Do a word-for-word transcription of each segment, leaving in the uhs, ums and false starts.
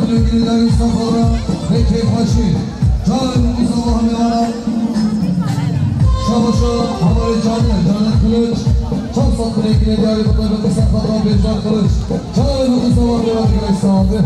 Diyarî Sefara ve keyfxweşî. Çavê min ku sabah mêvana. Şabaşa hevalê Caner, Caner Kılıç. Çar sed bilekine diyarî bi taybetî ser xatira Bêjda Kılıç. Çavê min ku sabah mêvana gelek saxê.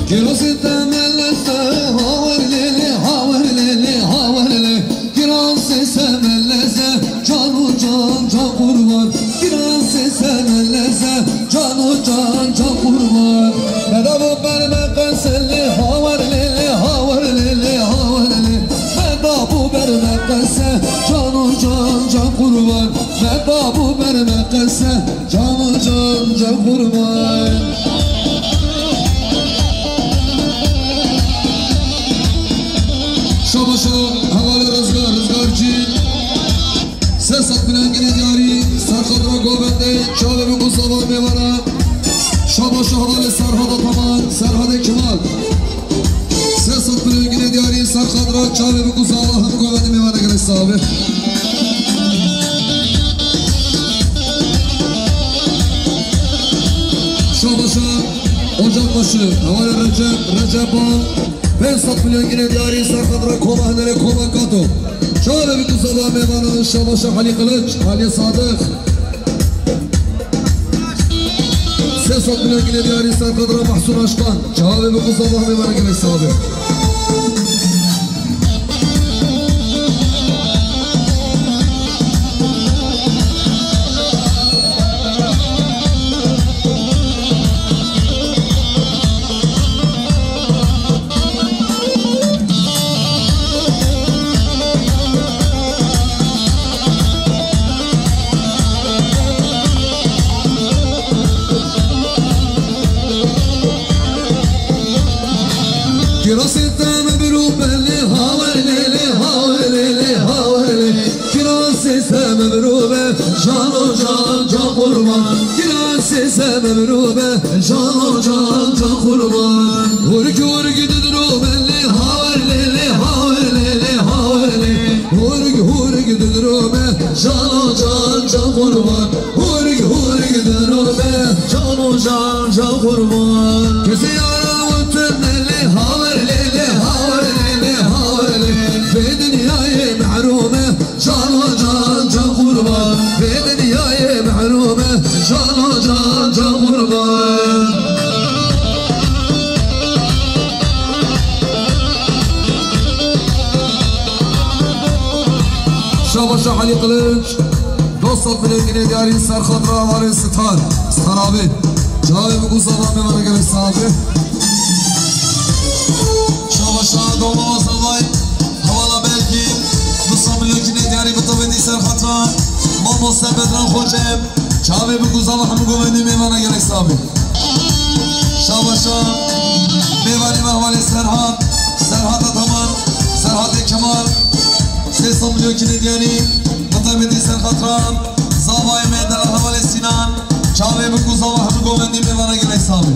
Kirasê te meleze, hawer lê lê, hawer lê lê, hawer lê. Kirasê se meleze, can û can, can qurban. Kirasê se meleze, can û can, can qurban. Meda bo ber me qese lê, hawer lê lê, hawer lê lê, hawer lê. Meda bo ber me qese, can û can, can qurban. Meda bo ber me qese, can û can, can qurban. Şabaşa hevalê Rizgar, Rizgarcî. Sê sed milyon ginê diyarî, serxatira govendê, çavê min ku sabah mêvana. Şabaşa hevalê Serhat Ataman, Serhatê Kemal. Sê sed milyon ginê diyarî, serxatira çavê min ku sabah hemû govendê mêvana gelek saxê. Şabaşa Ocakbaşı, hevalê Recep, Recep Bal. Pênc sed milyon ginê diyarî, serxatira koma Henerê, koma Kato. Çavê min ku sabah mêvana, şabaşa Halî Kılıç, Halî Sadık. Sê sed milyon ginê diyarî, serxatira Mahsun Aşkan. Çavê min ku sabah mêvana gelek saxê. Kirasê te me bir û belê, hawer lê lê, hawer lê lê, hawer lê. Kirasê se me mirove, can û can, can qurban. Kirasê se me mirove, can û can, can qurban. Hurg hurg didro belê, hawer lê lê, hawer lê lê, hawer lê. Hurg hurg didro me, can û can, can qurban. Hurg hurg didro me, can û can, can qurban. Kesê yara witine lê, hawer lê lê, hawer lê lê, hawer lê. Vê dinyayê mehrûme, can û can, can qurban. Vê dinyayê mehrûme, can û can, can qurban. Şabaşa Halî Kılıç, doh sed milyon ginê diyarî, serxatira hevalê Star, Star abi. Çavê min ku sabah mêvana gelek saxê. Şabaşa Doma Wazavay. Hevala belkî du sed milyon ginê diyarî bi taybetî serxatira mamoste Bedran Xoce, çavê min ku sabah hemû govendê mêvana gelek saxê. Şabaşa mêvanê me hevalê Serhat, Serhat Ataman, Serhatê Kemal, sê sed milyon ginê diyarî bi taybetî serxatira zavayê me delal hevalê Sînan. Çavê min ku zava hemû govendî mêvana gelek sax be.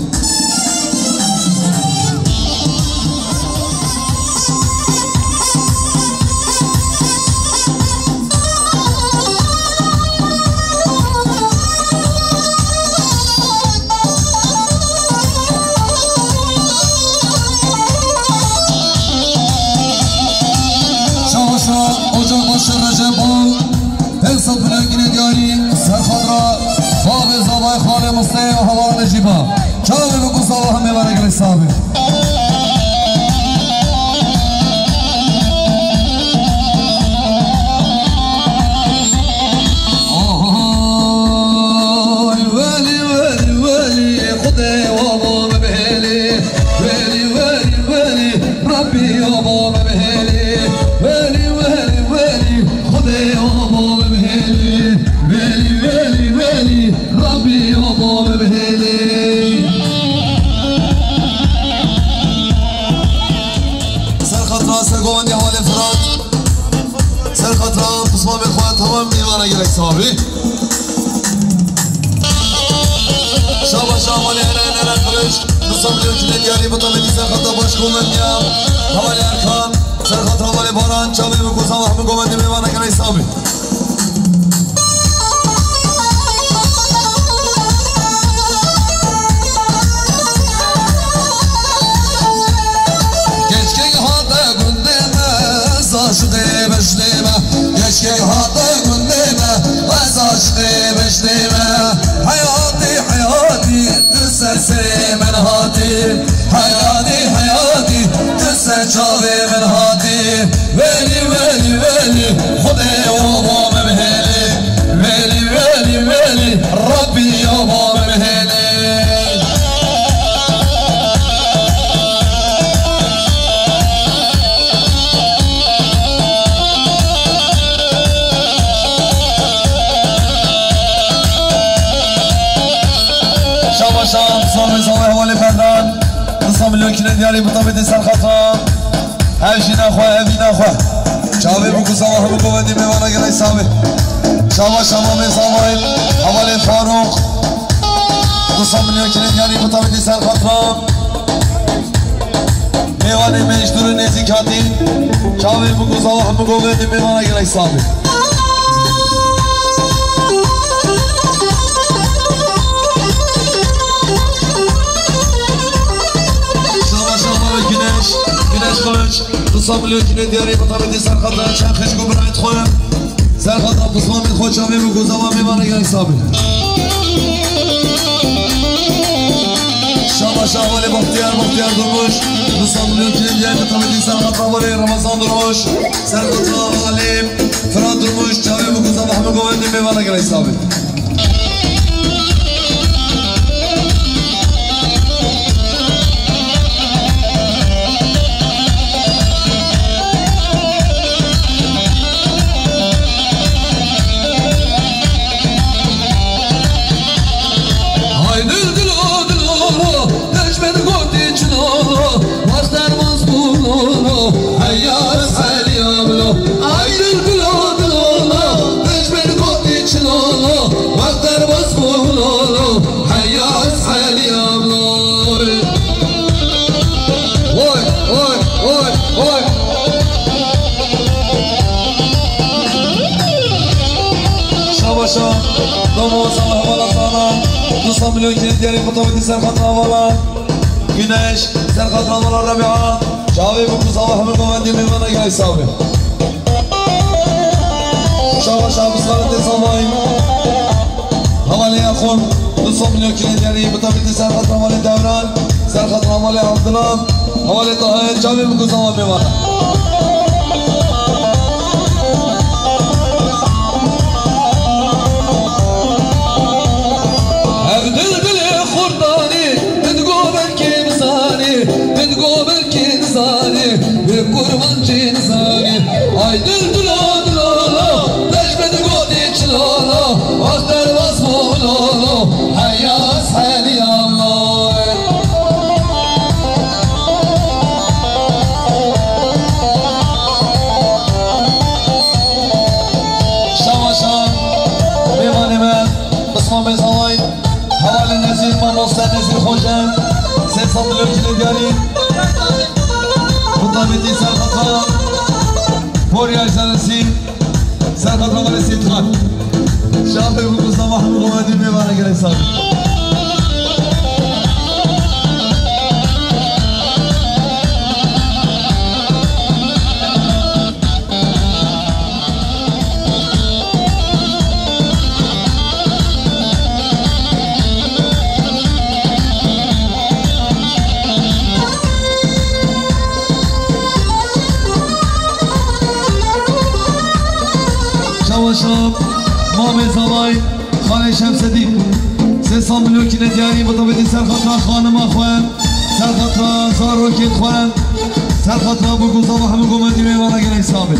Rabbî abo me bihêlî, welî, welî, welî, Xwedê abo me bihêlî, welî, welî, welî, Rabbî abo me bihêlî. Ser xatira Sergovendê Hevalê Firat, ser xatira pismamê xwe, temam mêvana gelek sawabî. Şaba şamalê Eren, Eren Kılıç. Nisa milyon kine diyarî bi tavê dîsa xata baş komediya. Hevalê Erkan, ser xatra hevalê Baran, çavê bi kuza ve hemû komedî mêvana gelek sawabî. Keçkek hate gundê me, ez aşiqê beştê me. Keçkek hate gundê me, ez aşiqê beştê me. Heyatî, heyatî, tu ser serê min hatî. Heyatî, heyatî, tu ser çavê min hatî. Welî, welî, welî, Xwedê abo me bihêlî. Welî, welî, welî, Rabbî abo me bihêlî. Şaba şan, sağ olun, sağ olun, hevalê Ferdan. Nisa milyon kine diyarî bi tavê dîsa xata. Ev jîna xwe, ev îna xwe. Çavê bû ku sava hemû govendî mêvana gelek savê. Şava şava mêzavayî, hevalê Farûq. Nisa milyon kine diyarî bi tavê dîsa xata. Mêvanê me ji dûr û nêzîk hatî. Çavê bû ku sava hemû govendî mêvana gelek savê. Şava şava Güneş, Güneş Kılıç. Nisa milyon kine diyarî bi tavê dîsa xata, çend xişk û birayet xwe. Ser xata pismamê xwe, çavê min ku sava mêvana gelek savê. Şava şava lê Bahtiyar, Bahtiyar Durmuş. Nisa milyon kine diyarî bi tavê dîsa xata, hevalê Ramazan Durmuş. Ser xata hevalê Firat Durmuş, çavê min ku sava hemû govendî mêvana gelek savê. Hay dil dilo dilo, dejbed gotî çilo, wexter mas bû lo lo, heya ez heliyam lo. Ay dil dilo dilo lo, dejbed gotî çilo lo, wexter mas bû lo lo, heya ez heliyam lo. Oy, oy, oy, oy. Şabaşa, domo, sala, hevala, sana. Nisa milyon kine diyarî, kutabeti ser xatra vala. Güneş, ser xatra vala Rabia. Çavê bû ku sava hemû govendî mêvana gelek savê. Şava şava biskarê tê savayî. Hevalê Axund, du sed milyon kîlê diyarî, bi tabîtî ser xatra hevalê Dewran, ser xatra hevalê Abdullah, hevalê Tahir, çavê bû ku sava mêvana. Ev dil dilê xurdanî, min go belkî nizanî, min go belkî nizanî, wê kurmancî nizanî. Ay dil dilo dilo lo, dej min gotî çilo lo, wexter bas bû lo lo, heya ez heliyam lo. Şava şan, mêvanê me, Bismamê Zavay, hevalê Nezîr, mamoste Nezîr Xoce, sê sed milyon kîlê diyarî, kutabetî ser xatra, Porya Ejanesi, ser xatra hevalê Seytxan. Şafê bû ku sava hemû govendî mêvana gelek sar. Şava şav, mamê Zavay, Xalê Şemsedîn. Sê sed milyon kîlê diyarî, bi tabîtî ser xatra xanima xwe, ser xatra zarokên xwe, Ser xatira Bûk û Zava hemû govendî mêvana gelek sax bin.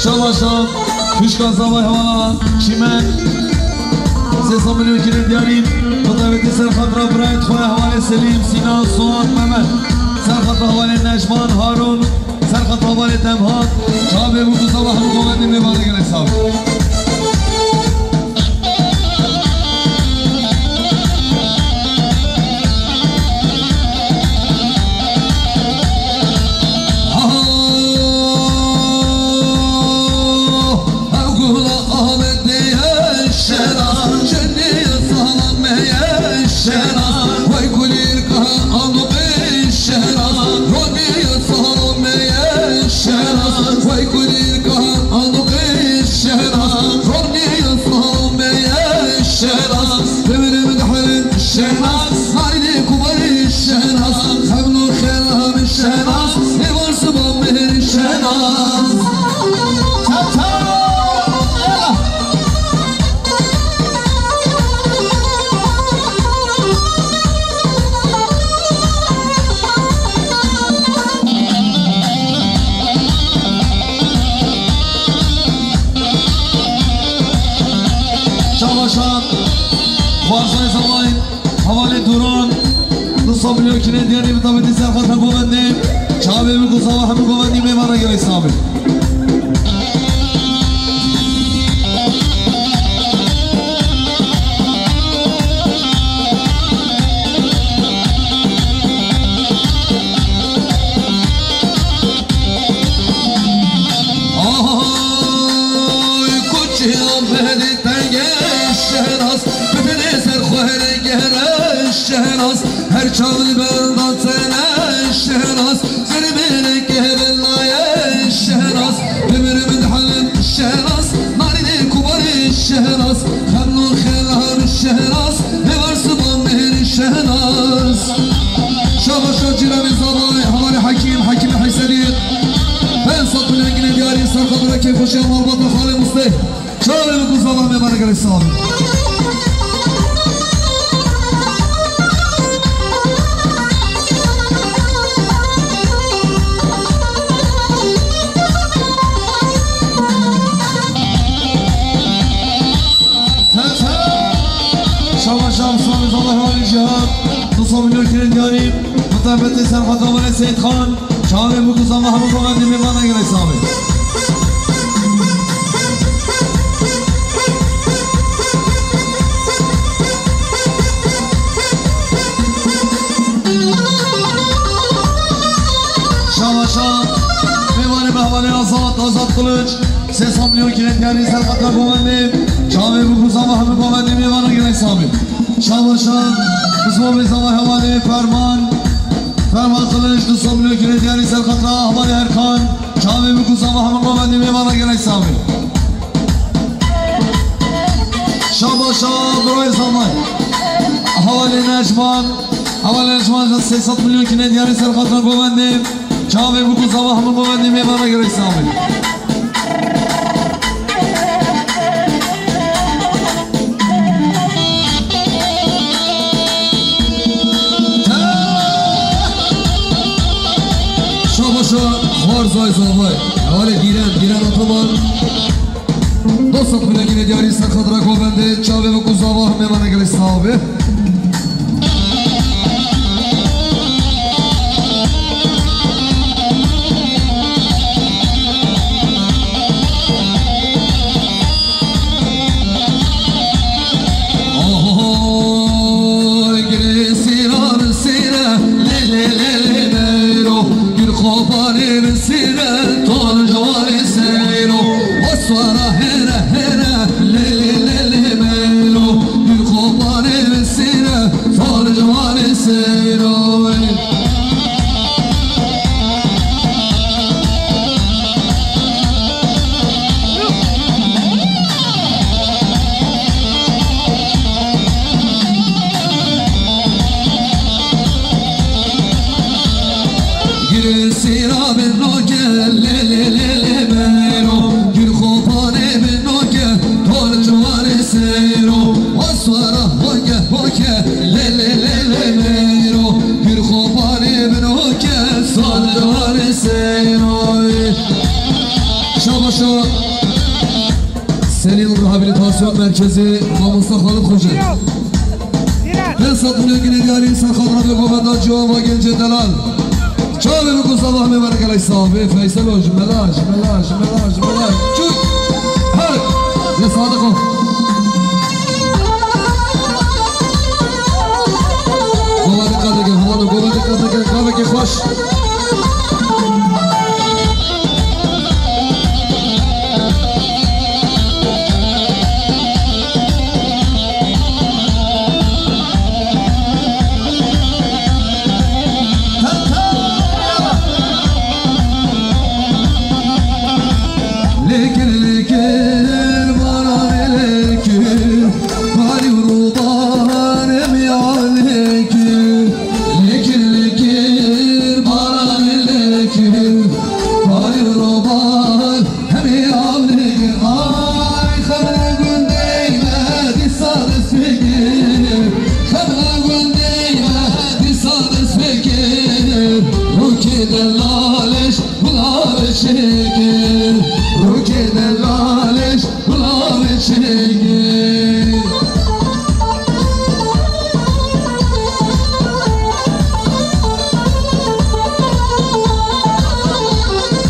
Şabaşa, xwişka Zava hevala Çîmen. Sê sed milyon kîlê diyarî, xwe davetî ser xatira birayê xwe hevalê Selîm, Sînan, Suad, Mehmet. Ser xatira hevalê Necman, Harûn. Ser xatira hevalê Temhan. Çavê Bûk û Zava hemû govendî mêvana gelek sax bin. Ew gula Amedê ye şenas, çendê ye salam me ye şenas, wey kulîrka Anduqê şenas, ronê ye salam me ye şenas, wey kulîrka Anduqê şenas, ronê ye salam me ye şenas, bimirim dihevin şenas, narinê kumarê şenas, xemno xelam şenas, êvar siba mehir şenas. Çav çav! Şabaşa, Xwarzayê Zavayê, hevalê Duran, du sed milyon kîlê diyarî bi tabîtî ser xatira govendê, çavê Bûk û Zava hemû govendî mêvana gelek sax bin. Ay, koçê Amedê tengê şenas, bibinê ser xwe rengê re şenas, her çav li benda tene şenas, zermêrê kê velaye şenas, bimirim dihevin şenas, narînê kumarê şenas, xemno xelam şenas, êvar siba mehir şenas. Şabaşa cîranê Zavayê, hevalê Hekîm, Hekîmê Heyselî. Pênc sed milyon kîlê diyarî ser xatira kêfxweşiya malbata xalê Mustê. Çavê Bûk û Zava mêvana gelek sax bin. Şabaşa Mustafê Zava hevalê Cîhan, du sed milyon kîlê diyarî, bi tabîtî ser xatira hevalê Seyîd Xan, çavê Bûk û Zava hemû govendî mêvana gelek sax bin. Şabaşa, mêvanê me hevalê Azad, Azad Kılıç. Sê sed milyon kîlê diyarî ser xatira govendê. Çavê Bûk û Zava hemû govendî mêvana gelek sax bin. Şabaşa, Mustafê Zava hevalê Ferman. Ferman Kılıç, du sed milyon kîlê diyarî ser xatira hevalê Erkan. Çavê Bûk û Zava hemû govendî mêvana gelek sax bin. Şabaşa, birayê Zavayê. Hevalê Necman. Hevalê Necman, sê sed milyon kîlê diyarî ser xatira govendê. Çavê Bûk û Zava hemû govendî mêvana gelek sax bin. Şabaşa Xwarzayê Zavayê. Hevalê Dîren, Dîren Ataman. Du sed milyon kîlê diyarî ser xatira govendê, çavê Bûk û Zava hemû mêvana gelek sax bin. Oy, girê sîra bi sîre, lê, lê, lê, lê, meyro. Gul xopanê bi sîre, tor ciwanê seyro. Oswara here, here, lê, lê, lê, lê, meyro. Gul xopanê bi sîre, tor ciwanê seyro. Gül sîra bin noke, lê, lê, lê, lê, meyro. Gül xopanê bin noke, tor ciwanê seyro. Merkezî mamoste Xalid Xoce. Pênc sed milyon ginê diyarî ser xatira vê govenda ciwan va gencê delal. Çavê min ku sabah mêvara gelek sax bê. Feyselo ji mela, ji mela, ji mela, ji mela. Çûk. Hey! Lê Sadiqo. Gova diqet dikin, halo, gova diqet dikin. Gavekî xweş. Lêkir, lêkir, baranê lêkir, karî û robanê miyan lêkir. Lêkir, lêkir, baranê lêkir, karî û roban Hemî avlî ay xemle gundê me dîsa dest pê kir. Xemle gundê me dîsa dest pê kir. Rûkê delalê ji gulavê çêkir. Rûkê delalê ji gulavê çêkir.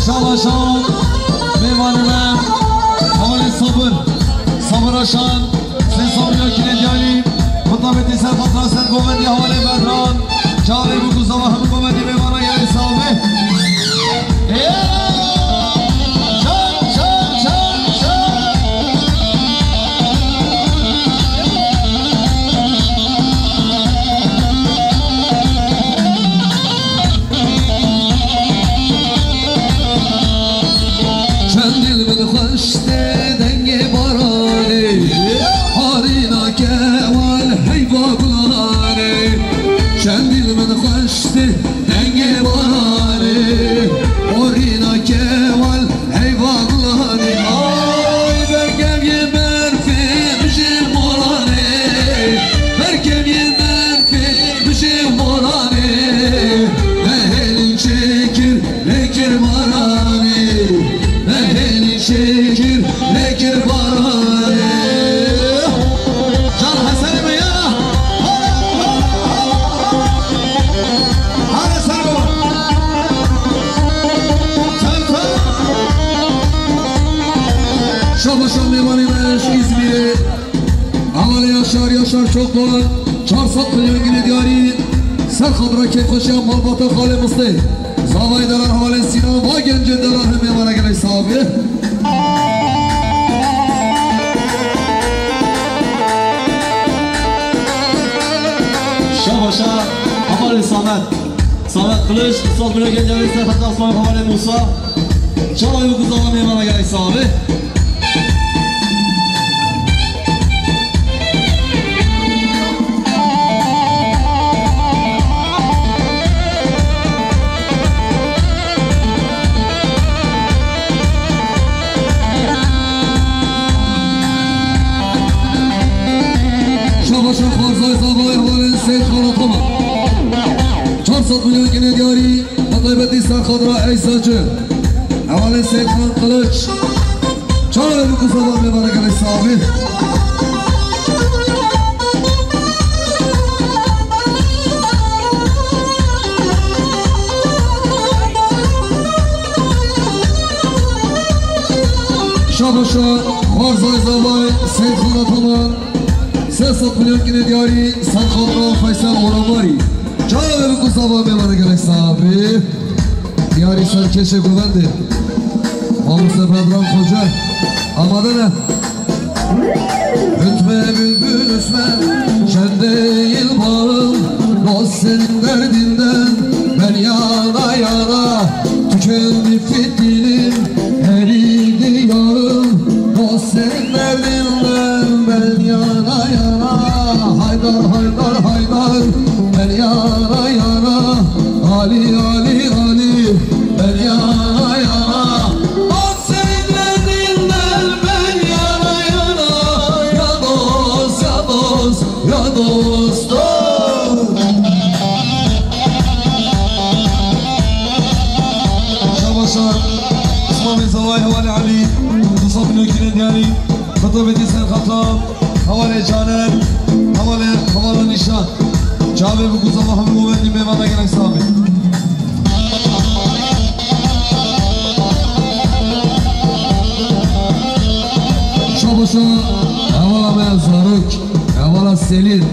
Şaba şan, mêvanê me, hevalê Sabir, Sabir Aşan, Sê Sabir ya Kîlê Diyalî, mutabetî ser fatra ser govendî hevalê Bedran, çavê bû ku zava hemû govendî mêvana gelê sabe. Şan, şan, şan, şan. Çend dil min xweş tê dengê baranê, harîna kewal heyva gulanê. Çend dil min xweş tê dengê baranê, harîna kewal Heyva gulanê, ay berkev yê berfê bijê moranê, berkev yê berfê bijê moranê. Mehelî çêkir, lêkir baranê, mehelî çêkir, lêkir baranê. Can Hesenê me ya. Hale ser baba. Şaba şan mêvanê me ji Îzmîrê. Hevalê Yaşar, Yaşar Çokdoğan, çar sed milyon ginê diyarî, ser xatira kêfxweşiya malbata xalê Mistê. Zavayê delal hevalê Sînan, va gencê delal hemê mêvana gelek sax bê. Şabaşa hevalê Samet. Samet Kılıç, saz bile geldi, Serhat Aslan, Havalê Musa. Çavayê ku zava mêvana gelek sax bê. Şabaşa Xwarzay Zavayê hevalên Seyîd Xala Toma. Çar sed milyon ginê diyarî, bi taybetî ser xatira Eysa Ci. Hevalên Seyîd Xan Kılıç. Çavê min ku zava mêvana gelek sax bê. Şabaşa Xwarzay Zavayê Seyîd Xala Toma. Sê sed milyon ginê diyarî, ser xatira Feysel Oramarî. Çavê min ku zava mêvana gelek sax bê. Diyarî ser kêşê govendê. Mamoste Bedran Xoce. Amade ne? Ütme bülbül ütme, çend değil bağım, dost senin derdinden ben yana yana, tükendi fitilim, eridi yağım, dost senin derdinden ben yana yana, Haydar, Haydar, Haydar, ben yana yana, Ali, Ali, Ali, ben yana yana. Senin derdinden ben yana yana, ya dost, ya dost, ya dost, dost. Şabaşa, Osman Bey Zavay, Hevalê Elî, Mustafa Binokî Nedyanî. Tabî ser xatra, hevalê Caner, hevalê, hevala Nîşan. Çavê bi ku zava hemû wendî mêvana gelek sabî. Şabaşa, hevala me zarok, hevala Selîr.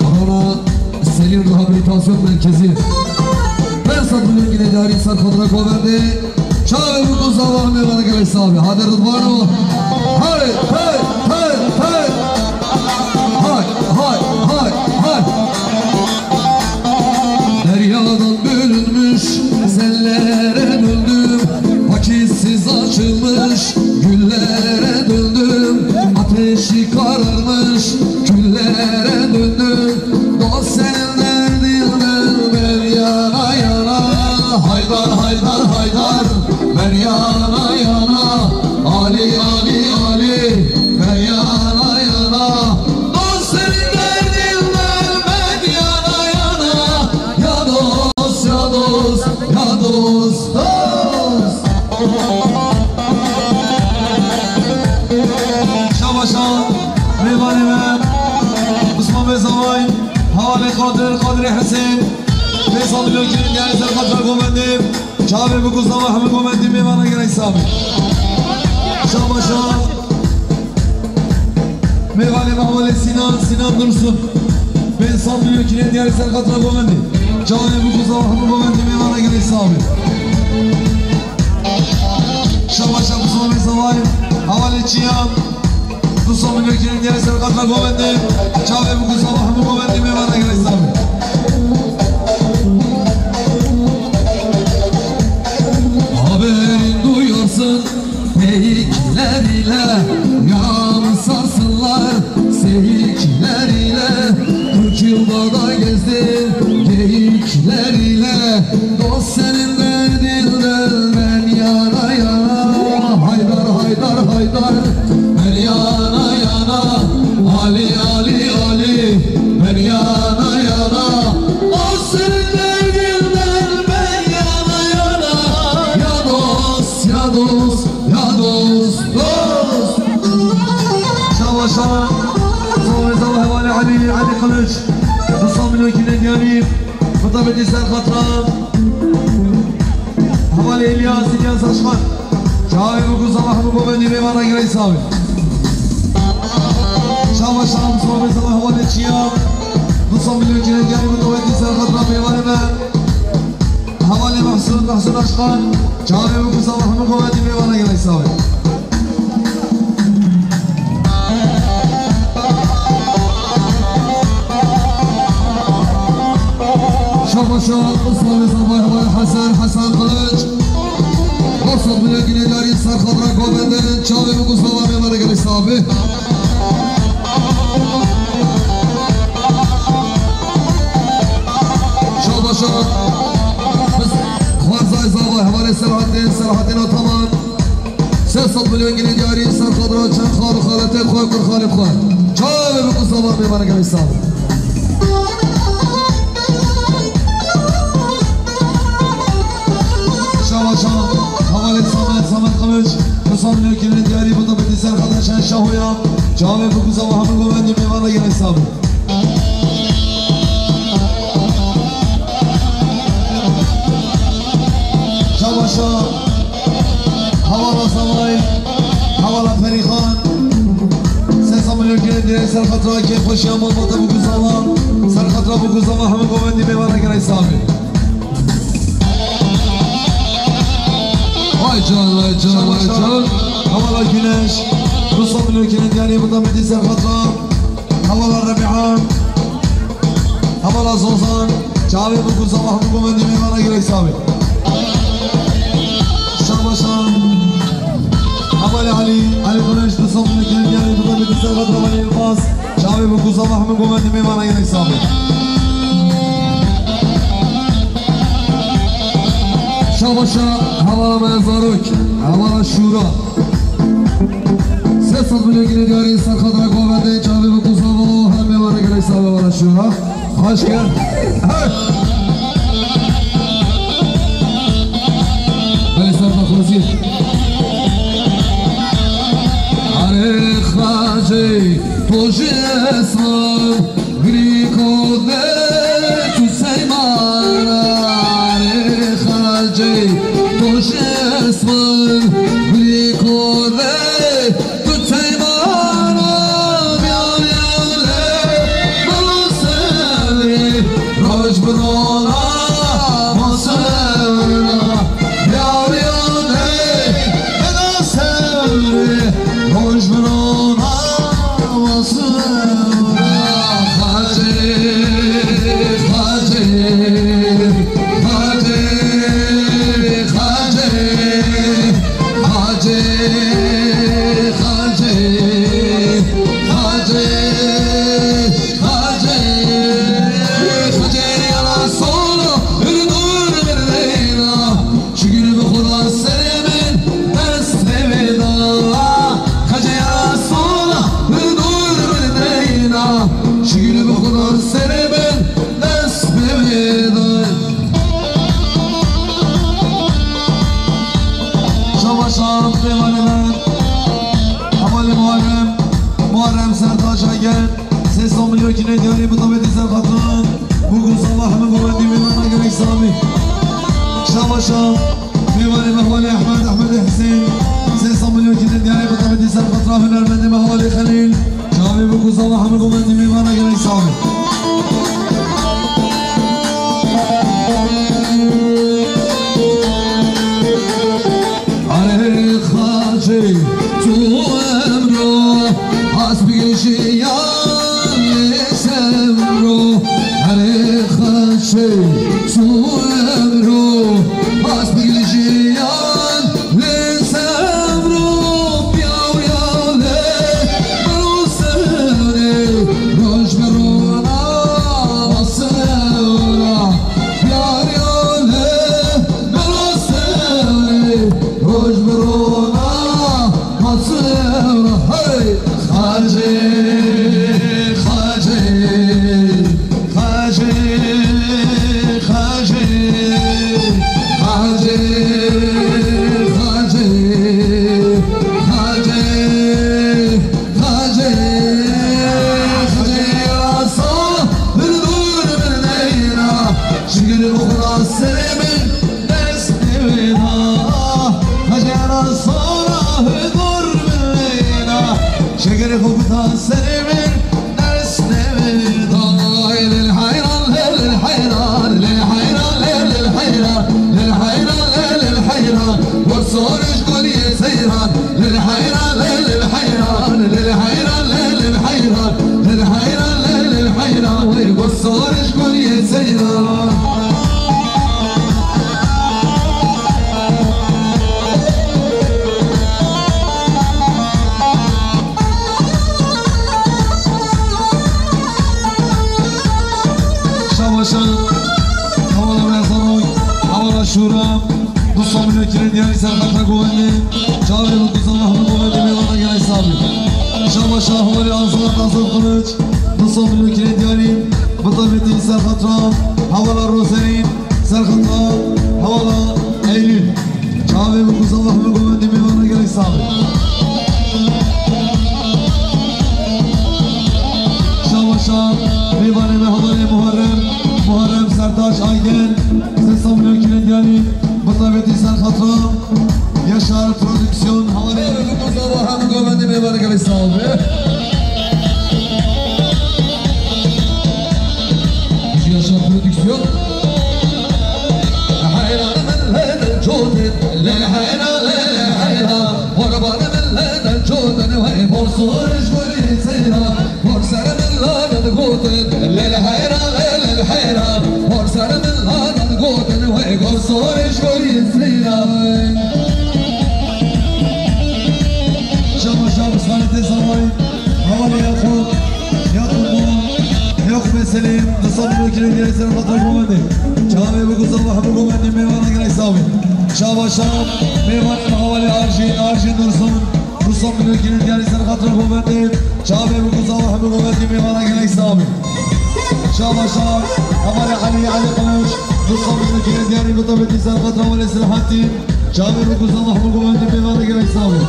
Korona Selîr Rehabilitasyon Merkezi. Pênc sed milyon gine diyarî ser xatra govendê. Çavê bi ku zava mêvana gelek sabî. Hadi Rıdvano. Hay, hay, hay, hay. Hay, hay, hay, hay. Deryadan bölünmüş, sellere döndüm. Vakitsiz açılmış, güllere döndüm. Ateşi kararmış, küllere döndüm. Dost senin derdinden ben yana yana. Haydar, Haydar, Haydar, ben yana yana. Ali, Ali, Ali, ben yana yana. Dost senin derdinden ben yana yana. Ya dost, ya dost, ya dost, dost. Şabaşa, mêvanê me, Osman Bey Zavay, Hevalê Qadir, Qadirê Hesên, Fêsal Milokî, Niyayê Serqat ve Govendê, çavê bi ku zava hemû govendî mêvana gelek sabî. Şabaşa, mêvanê me Hevalê Sinan, Sinan Dursun, Fêsal Milokî, Niyayê Serqat ve Govendê, çavê bi ku zava hemû govendî mêvana gelek sabî. Şabaşa bi zomê zavayê, hevalê Çiyan. Du sed milyon kirin diye serqat ve govendê. Çavê bi ku zava hemû govendê mêvana gelek sabî. Haberin duyarsın geyikler ile, yan sarsınlar seyikler ile. Kırk yılda da gezdim geyikler ile. Dost senin derdinden ben yana yana. Haydar, Haydar, Haydar, ben yana yana. Ali, Ali, Ali, ben yana yana. Dost senin derdinden ben yana yana. Ya dost, ya dost, ya dost, dost. Şabaşa, zomê zava hevalê Ali, Ali Kılıç. Du sed milyon kirin diyarî. Bi tabî ser xatira hevalê Îlyas, Îlyas Aşkan. Çavê bi ku zava hemû govendî mêvana gelek sabî. Şabaşa, zomê zava hevalê Çiya. Du sed milyon kirin diyarî bi tabî ser xatira mêvanê me. Hevalê Mehsûn, Mehsûn Aşkan. Çavê bi ku zava hemû govendî mêvana gelek sabî. Şabaşa, Islamê Sabah, Heval Hesen, Hesen Kılıç. Dostlar, bile yine diyarî serxadra govendin, çavê bi ku zava mêvana gelek sabî. Şabaşa, biz xwarzay zava, hevalê Selahattin, Selahattin Ataman. Sê sed milyon ginê diyarî ser xwe dira çend xal û xaletên xwe, kurxalên xwe. Çavê bi ku zava mêvaneke wisa. Şabaşa, hevalê Samet, Samet Kılıç, du sed milyon ginê diyarî bi tabî ser xwe dira çend şahoya. Çavê bi ku zava hemû govendî mêvaneke wisa. Şabaşa, hevala Zavay, hevala Perîxan. Sê sed milyon kirin dirê ser xatira kêfxweşiya malbata bi ku zava, ser xatira bi ku zava hemû govendî mêvana gelek sabî. Vay can, vay can, vay can. Hevala Güneş, du sed milyon kirin diyarî bi tabî ser xatira. Hevala Rebiha, hevala Zozan, çavê bi ku zava hemû govendî mêvana gelek sabî. Şabaşa, hevala Ali, Ali Kılıç, du sed milyon kirin diyarî bi tabî ser xatira hevala Yilmaz, çavê bi ku zava hemû govendî mêvana gelek sabî. Şabaşa, hevala me zarok, hevala Şûra. Sê sed milyon ginê diyarî ser xatira govendê çavê bi ku zava û her mêvanê gelek sabî hevala Şûra. Xweş kir. Hey! Belê ser daxwazî. Arê! Tojê esma gulî kode tu seymana rê xacê. Tojê esma gulî kode tu seymana miyaw yale. Bero serê roj birona masewra. Yariyane bena serê roj birona masewra. Xacê, xacê, xacê, xacê, xacê, xacê, xacê. Xacê, xacê, ya sola, hür dur bir leyla. Şükür bu Xuda serê min dest nevêda. Xacê, ya sola, hür dur bir leyla. Şükür bu Xuda serê min dest nevêda. Şaba şab, pêvanê me. Hevalê Muharrem, Muharrem Sertaç Aygen. Sê sed milyon kînê diyarî bi tabetî ser xatran. Bûk û sala hemû govendî mêvana gelek sabî. Şaba şab, mêvanê me hevalê Ehmed, Ehmedê Husên. Sê sed milyon kînê diyarî bi tabetî ser xatran hunermendê me hevalê Xelîl. Çavê bûk û sala hemû govendî mêvana gelek sabî. Erê xacê, tu emro, has bi jiyan lê semro. Erê xacê, tu emro, has bi jiyan lê semro. Piyaw ya lê bero serê roj birona masewra. Yariyane bero serê roj birona masewra. Hey! Xacê, xacê, xacê, xacê, xacê, xacê, xacê. Xacê, xacê ya sala, hür dur bir leyla. Şükür bu Xuda serê min dest nevêda. Xacê ya sala, hür dur bir leyla. Şükür bu Xuda serê min dest nevêda. Lil heyran, lil heyran, lil heyran, lil heyran, lil heyran, lil heyran. Gosoriş goliye seyran. Lil heyran, lil heyran, lil heyran, lil heyran, lil heyran, lil heyran, wey gosoriş goliye seyran. Şabaşa, hevala Mezanoy, hevala Şura. Du sed milyon kînê diyarî ser xatira govendê. Çavê bûk û sala hemû govendê mêvana gelek sabî. Şaba şax hevalê Azad, Azad Kılıç. Du sed milyon kînê diyarî bi tabetî ser xatira hevala Roserîn, ser xatira hevala Eylül. Çavê bûk û sala hemû govendê mêvana gelek sabî. Şaba şax mêvanê me hevalê Muharrem, Muharrem Sertaç Aygen. Sê sed milyon kînê diyarî bi tabetî ser xatira Yaşar Prodüksiyon hevalê. Mustafa hemû govendê mêvanê gelek sabî. Yaşar Prodüksiyon. Heyran min lê dil cotin, lê heyra, lê heyra. Qurban min lê dil cotin, wey bol soriş gulî seyra. Bol ser min lê dil gotin, lê heyra, lê heyra. Bol ser min lê dil gotin, wey bol soriş gulî seyra. Şaba şax, Bismanê tê zavayî. Hevalê Yaqûb, Yaqûb Mola, Yaqûbê Selîm, du sed milyon kînê diyarî ser xatira govendê. Çavê bûk û sala hemû govendê mêvana gelek sabî. Şaba şax, mêvanê me hevalê Arjîn, Arjîn Dursun, du sed milyon kînê diyarî ser xatira govendê. Çavê bûk û sala hemû govendê mêvana gelek sabî. Şaba şax, hevalê Elî, Elî Kılıç, du sed milyon kînê diyarî bi tabetî ser xatira hevalê Selahattin. Çavê bûk û sala hemû govendê mêvana gelek sabî.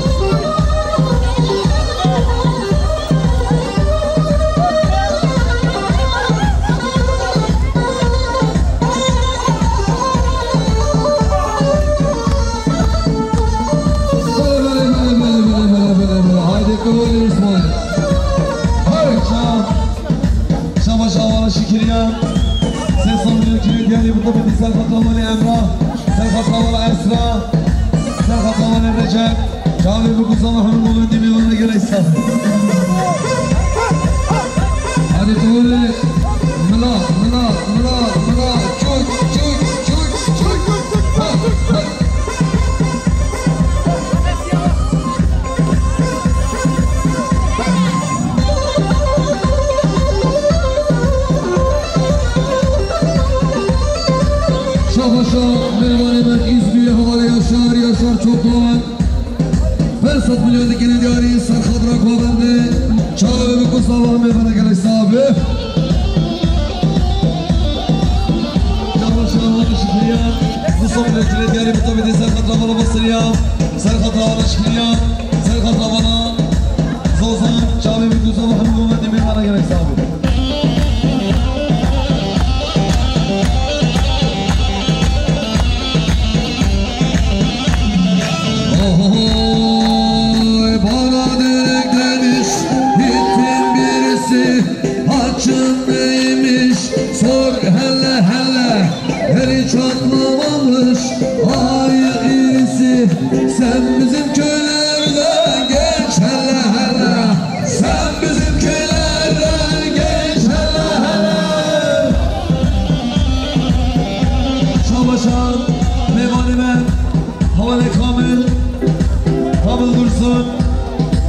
Serxeta Walê Emrah, serxeta Wala Esra, serxeta Wala Recep, çavê bi ku zama hemû govendî mêvana gelek sax. Hadi tolê, mila, mila, mila, mila, çut, çut, çut, çut. Ha, ha. Şabaşa mêvanê me Îzmîrê hevalê Yaşar, Yaşar Çokdoğan. Pênc sed milyon dikine diyarî serxatra govendê. Çavê bi ku zava mêvana gelek sax be. Şabaşa hevalê Şikriya. Du sed milyon dikine diyarî bi tabî de serxatra Wala Basiriya. Serxatra Wala Şikriya. Serxatra Wala Zozan, çavê min ku zava hemû govendê mêvana gelek sax be. Oy, bana direk demiş, gittim birisi, açın neymiş, sor hele hele. Eli çatlamamış ayı irisi, sen bizim köylerden geç hele hele. Sen bizim köylerden geç hele hele. Şabaşan, mêvanê me, hevalê Kamil, Kamil Dursun,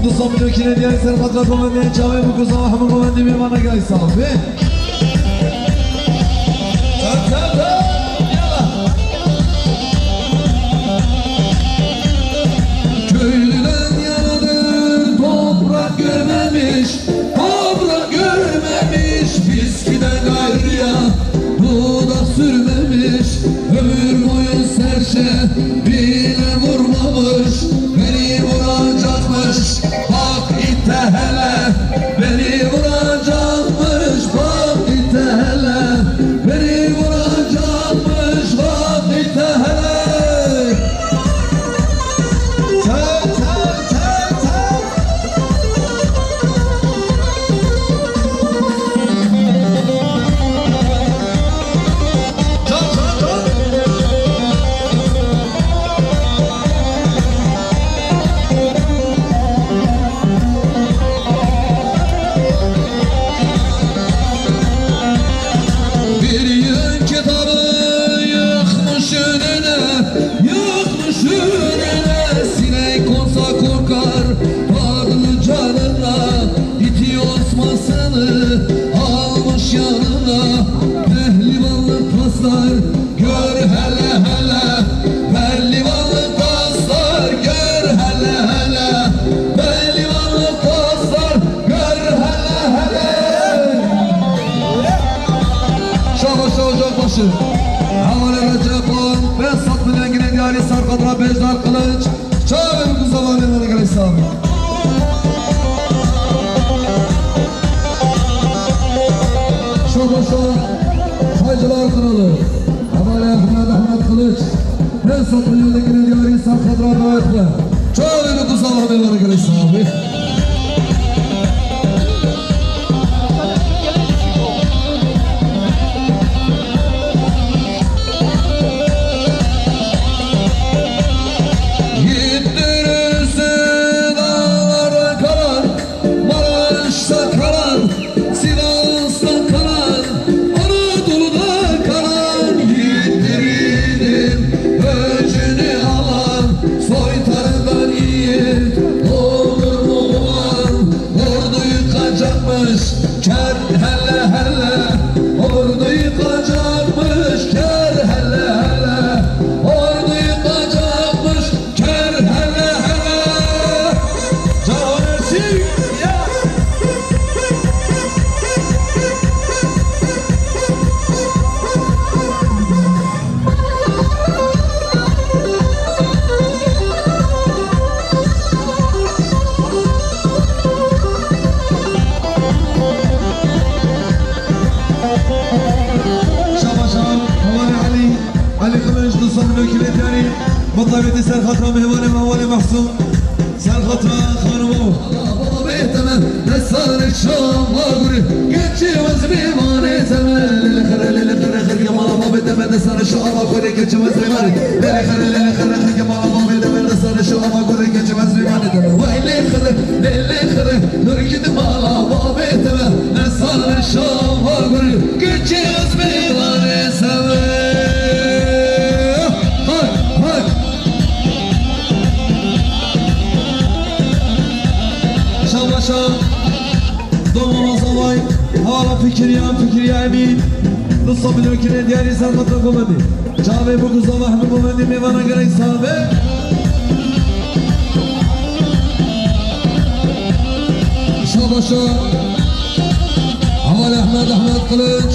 du sed milyon kine diyar serxatra govendê, çavê bi ku zava hemû govendê mêvana gelek sax be. Köylüden yaradır toprak görmemiş, toprak görmemiş, viskiden gayrıya dudak sürmemiş, ömür boyu serçe bile vurmamış, beni vuracakmış. Bak itte hele, beni vuracakmış, bak itte hele, beni vuracakmış, bak itte hele. Çal, çal, çal, çal. Bir yığın kitabı yıkmış önüne, yıkmış önüne, sinek konsa korkar, bağlı canına. İti osmasını almış yanına, pehlivanlık taslar, gör hele hele. Pehlivanlık taslar, gör hele hele. Pehlivanlık taslar, gör hele hele. Şabaşa Ocakbaşı. Hevalê Recep Han, Behzat Bilengine diyarî serxatra Bejdar Kılıç. Çavê min ku zava mêvana gelek sax be. Şabaşa Çaycılar Kralı, hevalê Ehmed, Ehmed Kılıç, pênc sed milyon dikine diyarî serxatra dawet be. Çavê min ku zava mêvana gelek sax be. Gittirirse dağlarda kalan, Maraş'ta kalan, Sivas'ta kalan, Anadolu'da kalan, gittirirdim öcünü alan, soytarıdan iyi olur mu ulan? Ordu yıkacakmış, ker hele hele. Ordu yıkacakmış, ker hele hele. Ordu yıkacakmış, ker hele hele. Canan Erçin, ya. Şabaşan, hevalê Elî, Elî Kılıç, du sed milyon kîlometre, mutlaqetî serxatra mêvanê me, hevalê Mehsûn, serxatra xanimo. Babê te me, desarê çawa gurê, geçê wez mêvanê te me, lili xire, lili xire, xirke mala babê te Destane şu ama kore keçi vazgeçmedi. Lele xere, lele xere, xeke mala babê de ben destane şu ama kore keçi vazgeçmedi. Vay lê xere, lele xere, dur git mala babê de ben destane şu ama kore keçi vazgeçmedi. Hay, hay. Şabaşa. Domana zavay, hala fikiriya, fikiriya emîn. Du sed milyon kirê diyarî sermeta govendî. Çavê bû ku zava hemû govendî mêvana gerek sabe. Şabaşa. Heval Ehmed, Ehmed Kılıç.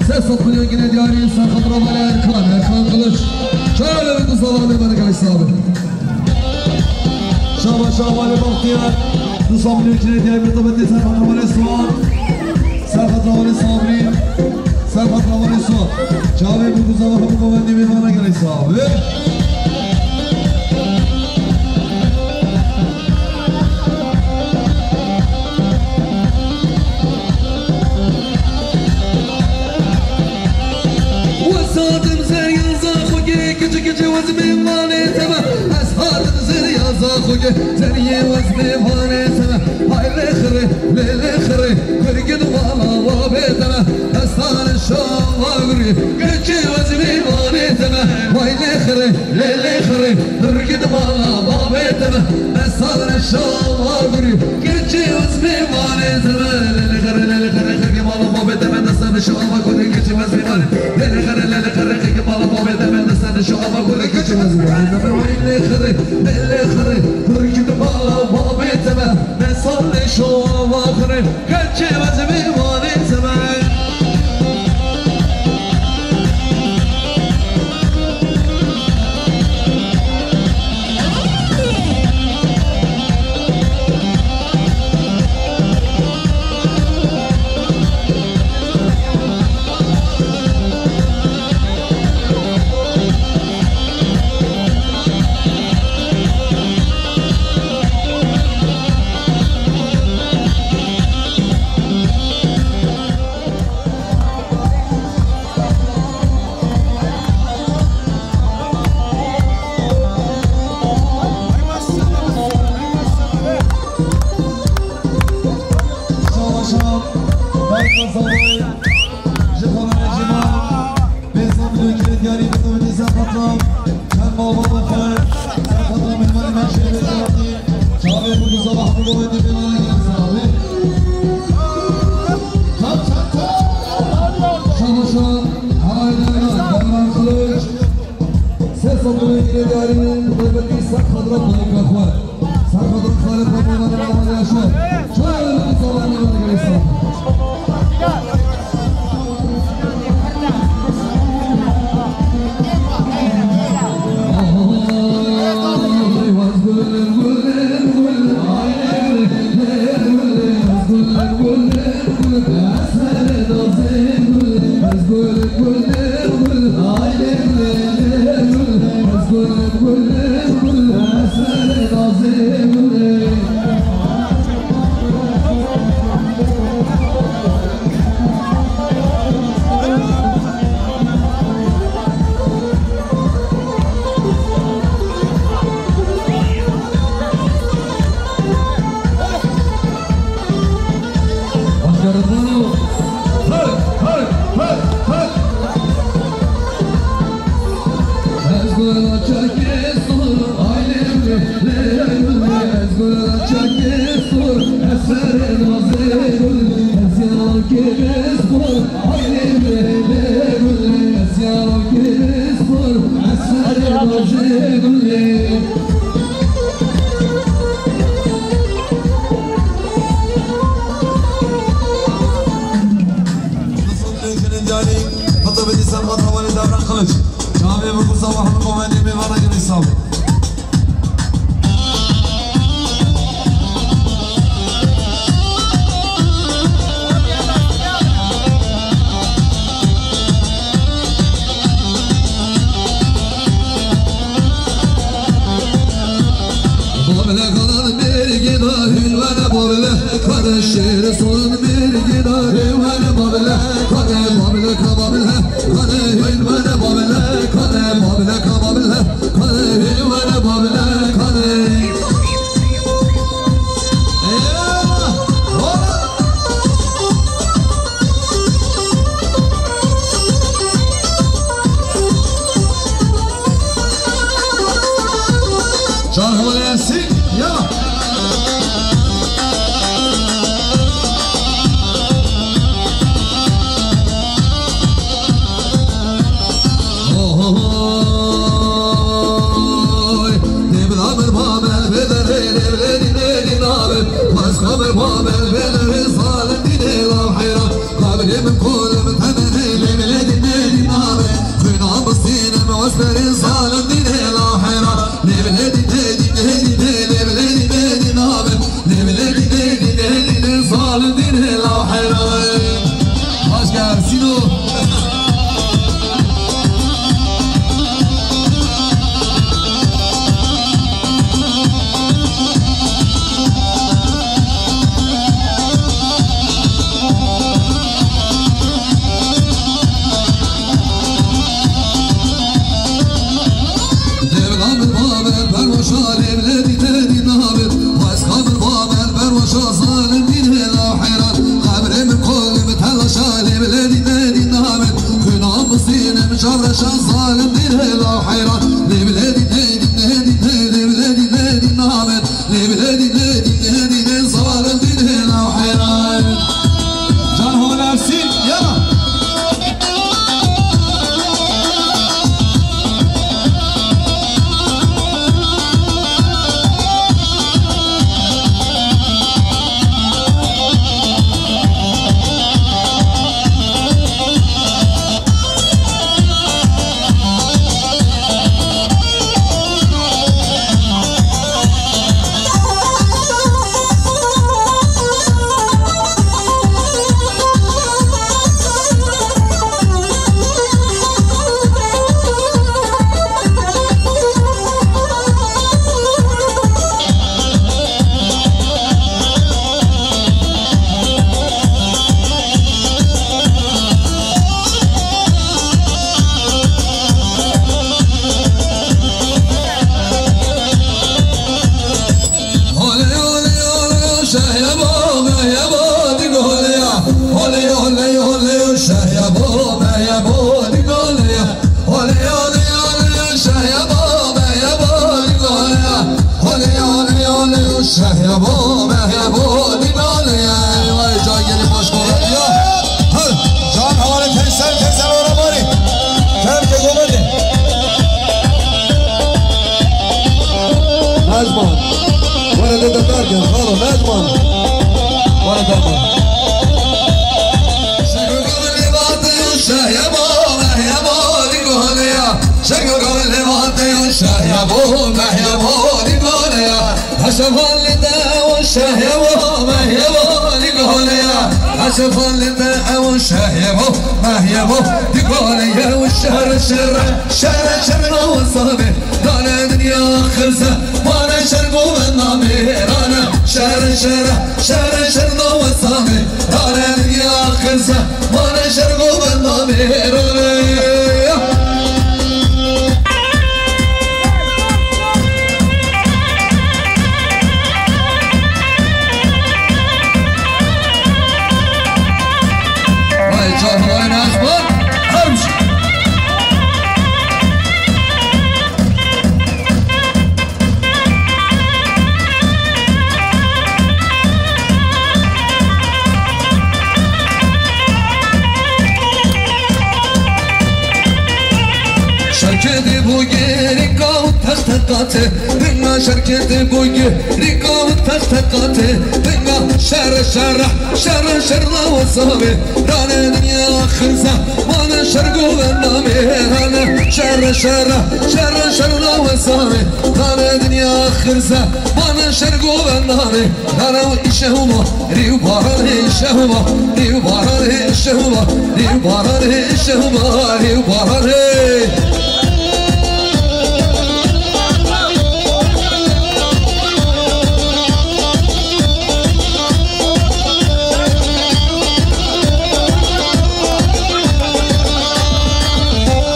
Sê sed milyon kirê diyarî serxatira heval Erkan, Erkan Kılıç. Çavê bû ku zava mêvana gerek sabe. Şaba şabalê Baxtiyar. Du sed milyon kirê diyarî mêvana gerek sabe. Serxatira heval Suat. Serxatira heval Sabrî. Serxatira heval Suat. Çavê bû ku zava hemû govendî mêvana gerek sabe. Wes hatim zerya zaxokê, kiçi kiçi wez mêvanê te be. Ez hatim zerya zaxokê, zeriyê wez mêvanê te be. Hay lê xirê, lê lê xirê, kurgin vala wabê te be. Ez tane şava gurî, kiçi wez mêvanê te be. Hay lê xirê, lê lê xirê, kurgin vala wabê te be. Ez tane şava gurî, kiçi wez mêvanê te be. Lê lê xirê, lê lê xirê, xirgin vala wabê te be. Ez tane şava gurî, kiçi wez mêvanê. Lê lê xirê, lê lê xirê, xirgin vala wabê te be. Ez tane şava gurî, kiçi wez mêvanê te be. Hay lê xirê, lê lê xirê, kurgin vala wabê te be. Mesal şova xirê, keçê vez mêvanê zeme. Şabaşa, Bayka Zavay, ji xananê Cemal, pênc sed milyon kirê diyarî bi tevî ser patron, çend mal baba xwe, ser patron mehmanê me şêrê şeratî, çavê bû ku zava hemû govendî mêvanê gerek sabe. Çap, çap, çap. Şabaşa, haydi, Kamran Kılıç. Sê sed milyon kirê diyarî, bi taybetî ser xatira bayka xwe. Ser xatira xalê xwe, mêvanê me heval Yaşar. Çavê bû ku zava hemû govendî gerek sabe. Çavê bû ku zava hemû govendî mêvanê gerek sabe. Babile kalan bir gida hülvene babile, kare şehri sorun bir gida hülvene babile, kare babile kababile, kare Zalim dîne la heyran. Lê bilê dîne, dîne, dîne, lê bilê dîne, dîne, amen. Lê bilê dîne, dîne, dîne, zalim dîne la heyran. Can ho nefsî, ya. Holê, holê, holê, şehyebo, mehyebo, dî golê ya. Holê, holê, holê, şehyebo, mehyebo, dî golê ya. Holê, holê, holê, şehyebo, mehyebo, dî golê ya. Holê, holê, holê, şehyebo, mehyebo, dî golê ya. Vay, can gelî baş golet ya. Hı, can hevalê Feysel, Feysel ora barî. Terkê goletê. Necman. Were de de dergen, xalo, Necman. Were derman. Şego gavê lê vate yo şehyebo, mehyebo, dî golê ya. Şego gavê lê vate yo şehyebo, mehyebo, dî golê ya. Heşevalê te ew şehyebo, mehyebo, dî golê ya. Heşevalê te ew şehyebo, mehyebo, dî golê ya. Ew şer, şer, şer, şer, no sabê. Rane dinya xirze, mane şer govenda mêrane. Şer, şer, şer, şer, no sabê. Rane dinya xirze, mane şer govenda mêrane. Vay canına Necman, hemş. Şerketê bû gerîka û texteqatê, dinga şerketê bû gerîka û texteqatê, dinga şer şer, şer şer la wesabê, rane dinya xirza, mane şer govenda mêrane, şer şer, şer şer la wesabê, rane dinya xirza, mane şer govenda mêrane. Rana û îşehuma, rî û baranê îşehuma, rî û baranê îşehuma, rî û baranê îşehuma, rî û baranê.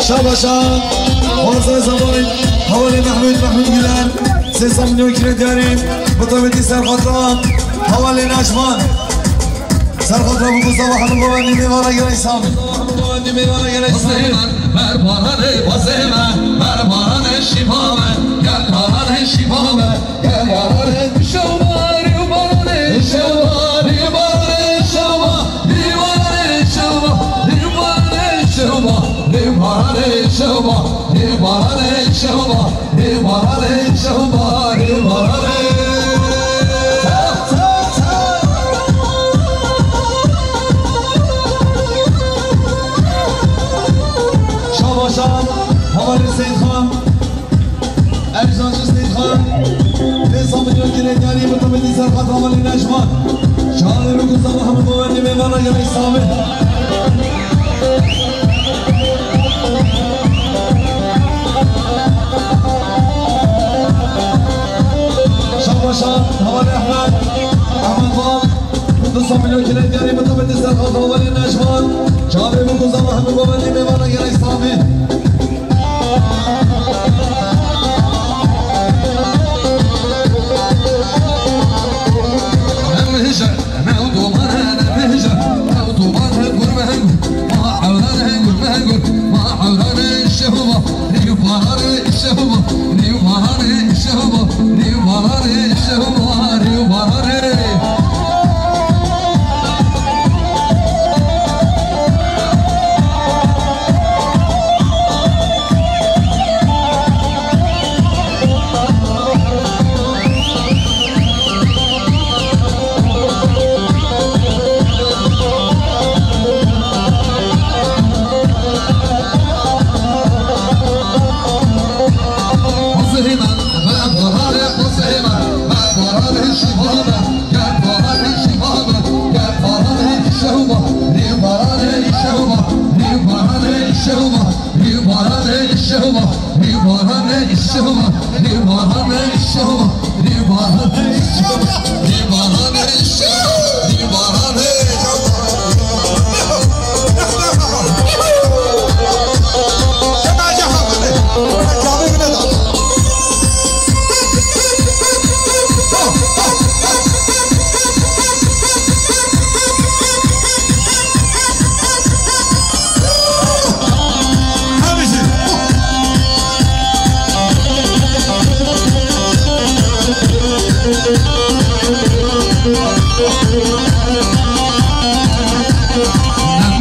Şabaşa, Oğuzhan Zamoy, Havale Mehmet, Mehmet Güler. Sê sed milyon kilo diyarî, bi tabîtî serxatra, hevalê Neşman. Serxatra bû ku sava hemû govendî mêvana gelek samî. Basê me, ber baranê, basê me, ber baranê şîva me, gel baranê şîva me, gel baranê şewa, rî û baranê şewa, rî û baranê şewa, rî û baranê şewa, rî û baranê şewa, rî û baranê şewa, rî û baranê şewa. Ê baranê şew barê baranê. Şabaşan, hevalê Seyîdxan, Erzancî Seyîdxan, vê samî yo kirê diyarî bi tabîtî serxat hevalê Necman. Çavê min ku zava hemû govendî mêvana gelek samî. Şabaşan, hevalê Ehmed, Ehmed Bal, du sed milyon kilo diyarî bi tabîtî serxat hevalê Necman. Çavê min ku zava hemû govendî mêvana gelek samî. Em hêja, em ew domane, em hêja, ew domane, gurme gur, ma ewrane, gurme gur, ma ewrane.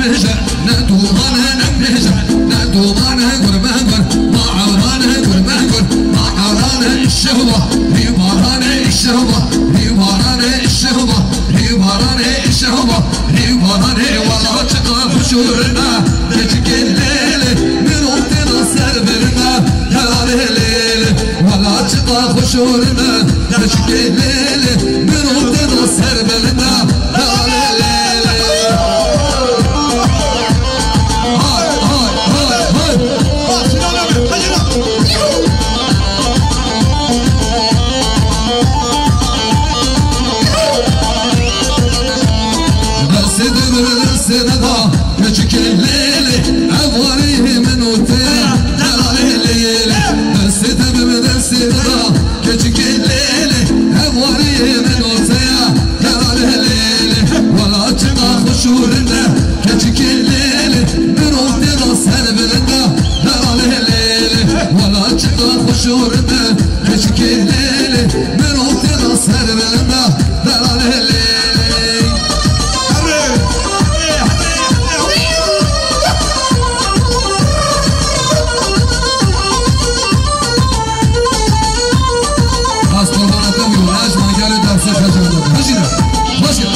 Nemêje, ne dûman e, nemêje, ne dûman e, gur me gur, ma ewran e, gur me gur, ma ewran e, şehwa, rî baran e, şehwa, rî baran e, şehwa, rî baran e, şehwa, rî baran e, wala çiqa xuşûrine, keçikê lêlê, mirov têna ser birine, helalê lêlê, wala çiqa xuşûrine, keçikê lêlê, mirov têna ser birine, helalê lêlê. Hay, hay, hay, hay. Destê de bir, destê de da, keçikê lêlê, ev warî min û te ya, helalê lêlê. Destê de bir, destê de da, keçikê lêlê, ev warî min û te ya, helalê lêlê. Wala çiqa xuşûrine, keçikê lêlê, mirov têna ser birine, helalê lêlê. Wala çiqa xuşûrine, keçikê lêlê, mirov têna ser birine, helalê lêlê. Qas qurbana te bû, ez ma gelê derse xecalê. Bişîne. Baş e.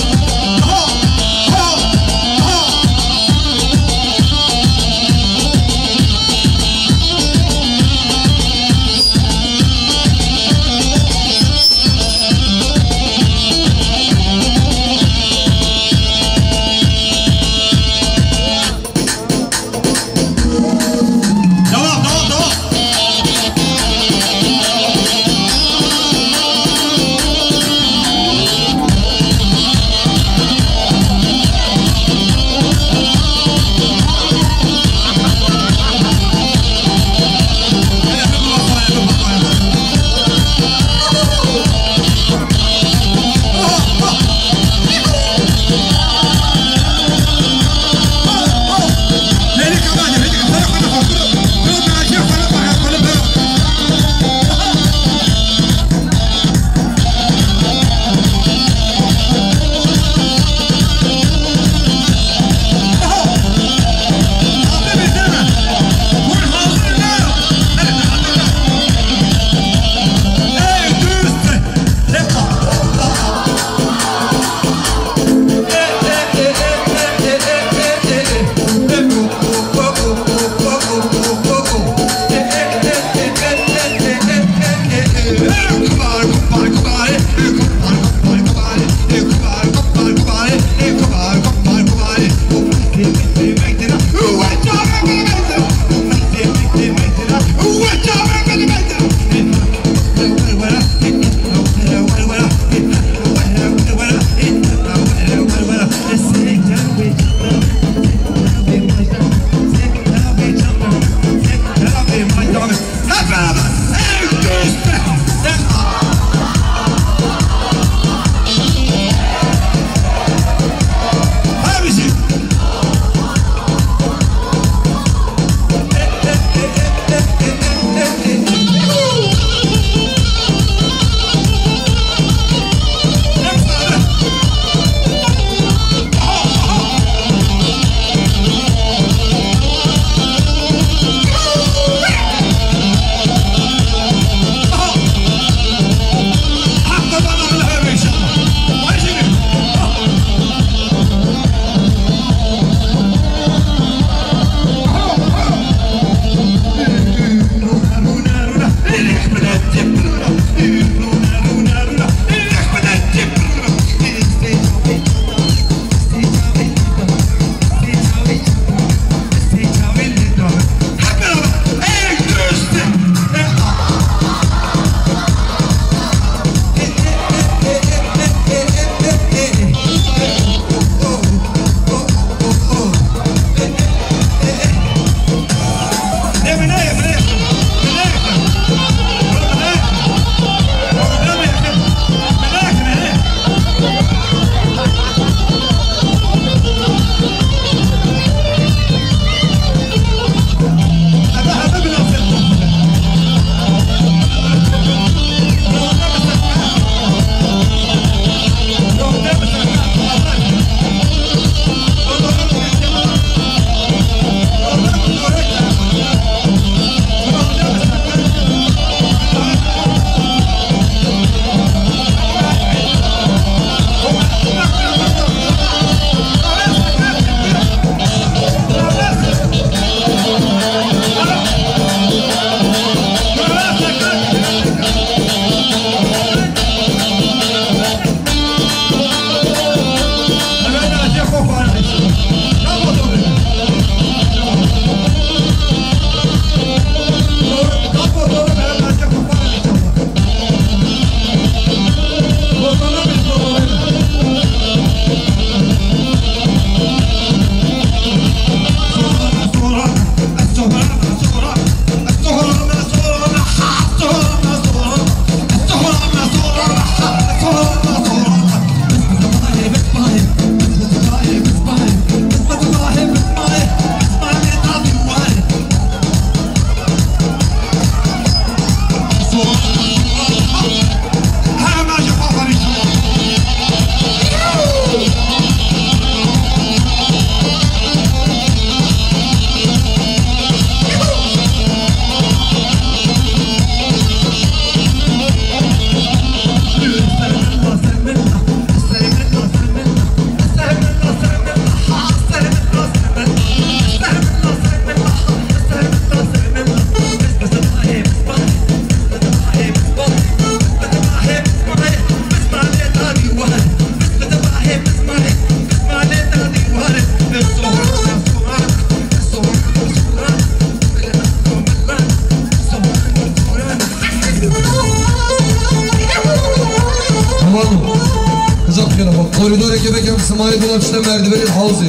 Koridoreke vekem, simayê dola çite merdivenên hawzê.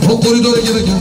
Ro koridoreke vekem.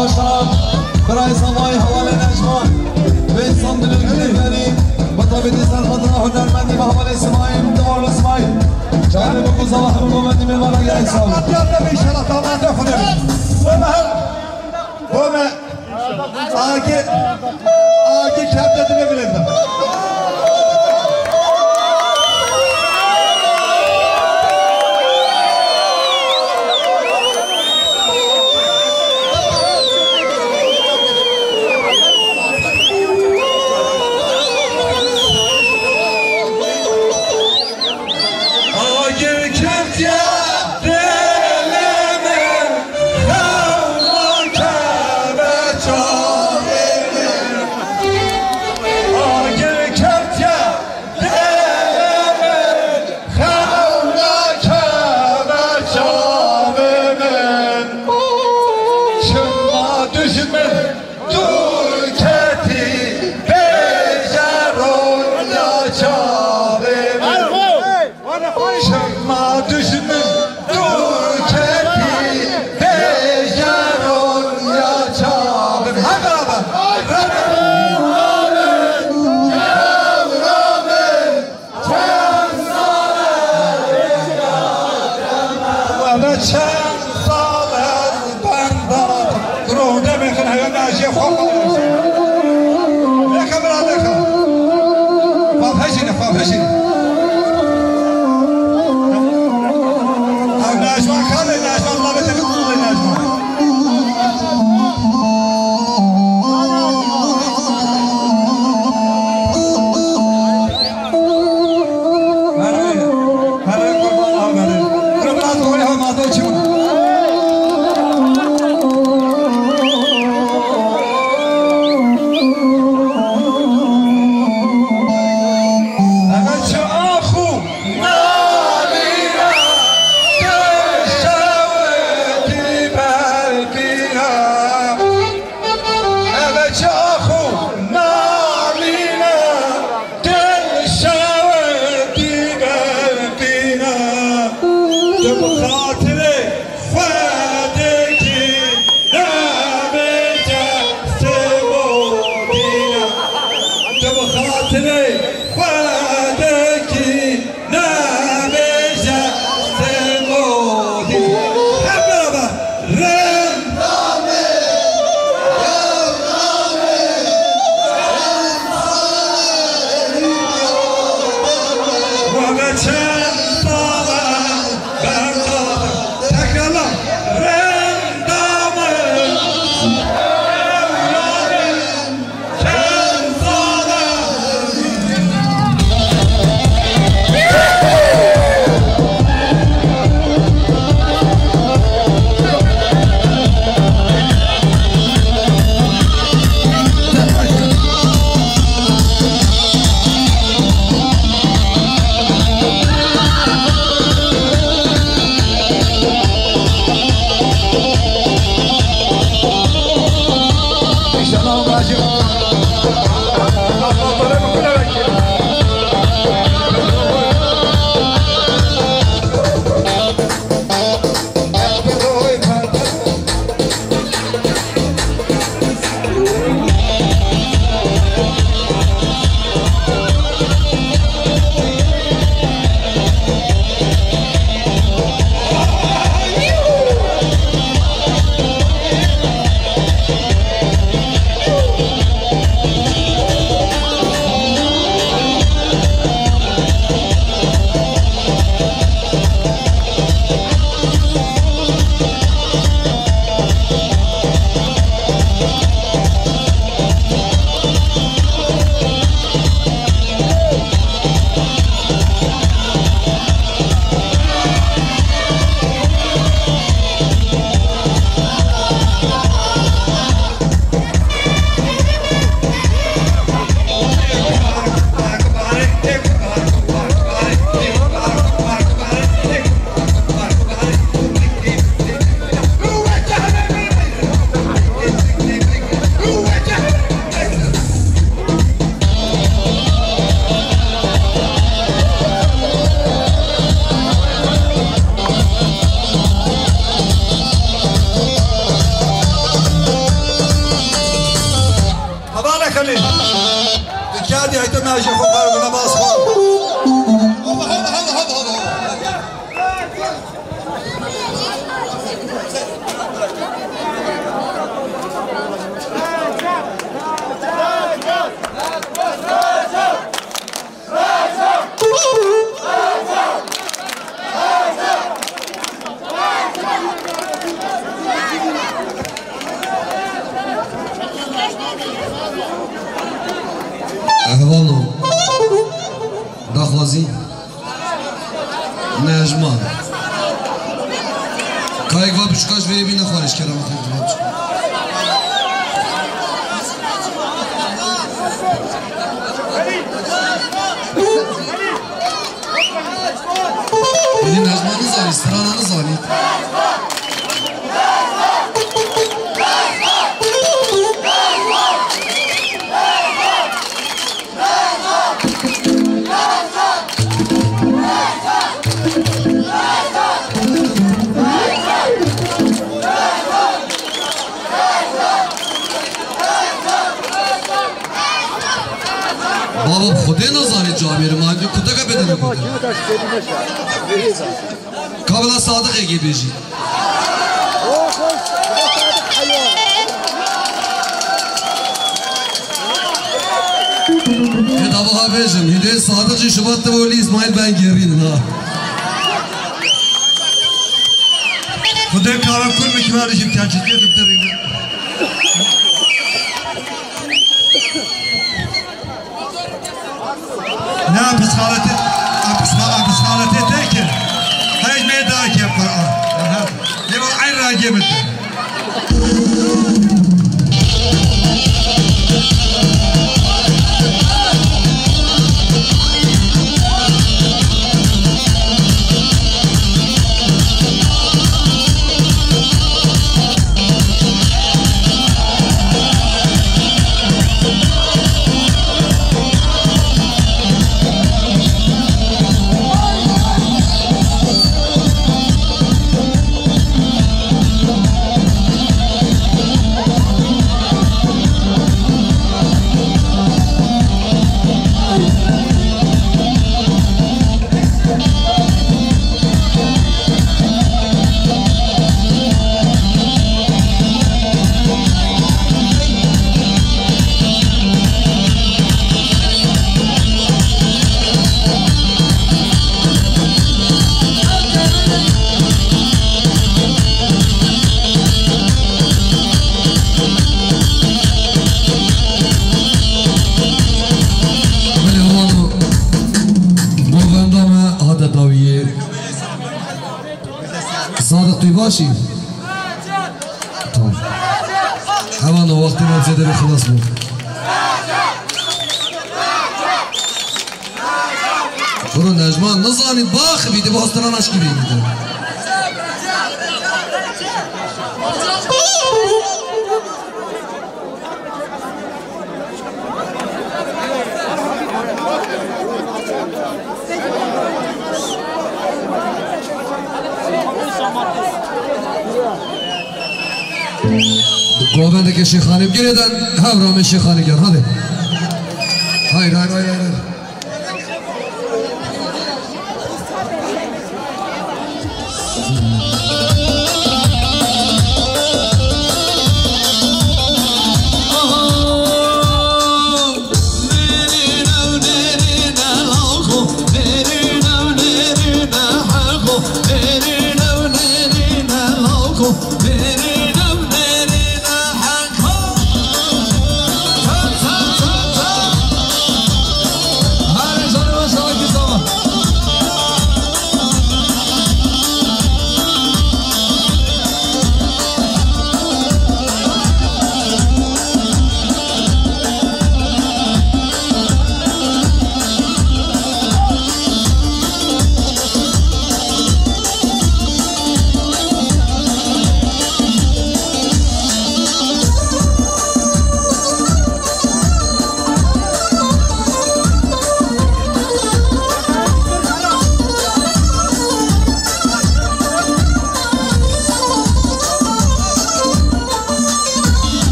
Başa, birayê Zavayê hevalê Necman. Vê sandilê gulê berî, bi tabîtî serhadina hunermendî bi hevalê Simayî, Dawul Simayî. Çavê biku Zava hemû momendî mêvana gelek sağ olun. Yardım inşallah, tamam, defolun. Bome, bome. Agi, agi kepte dime bilirdim. Agir ketiye dilê min, xewna keve çavê min. Agir ketiye dilê min, xewna keve çavê min. Çima dijmin dûr ketî, bêje ronya çavê min. Çima dijmin dûr ketî, bêje ronya çavê min. Hep beraber. Eve çend sal ez benda Kur'an demê xin heve najê xwe xwe. Leke bira leke. Xwe pejîne, xwe pejîne. Ev Necma kame, Necma, Allah beter, Allah Necma. Eve çi ax û nalîne, dil şewitî berdîne. Tu bi xatirê Xwedê kî nabêje sêmodîne. Tu bi xatirê Xwedê kî Nabêje sêmodî. Hep beraber. Rem. Ve çend sal e, ben Te me ji xwe qerbine bas xwe. Hop, hop, hop, hop, hop. Ehvalo. Daxwazî. Nejman. Kayek va biçûka ji vê bîne xwarê ji kerema xwe va biçûka. Bînî Nejman nizanî, strana nizanî. Baba, bi Xwedê nazanî camêrê, ma hindî kuteka bide ne kuteka. Ka bila Sadiqekê bêjî. Ê dava ha bêjim, hîdê Sadiq jî şubat te olî Îsmaîl ben gerîn ha. Xwedê kava kur min kima dijî çaçikê tu tirîne. Ne, hapis xaletê, hapis, hapis xaletê têkir. Hej me da ke Kur'an. Aha. Ne var, ay rage bitti. Belê, hewano, govenda me hate dawiyê. Sadiq, tu baş î? Tamam. Hewano, wextê me zêde be xilas bû. Kuro Necman nizanî, baxibî, dê bi strana şikî bînî de. Govendeke Şêxanê bigirêden, hev rame Şêxanê gel, hadi. Hayır, hayır, hayır, hayır.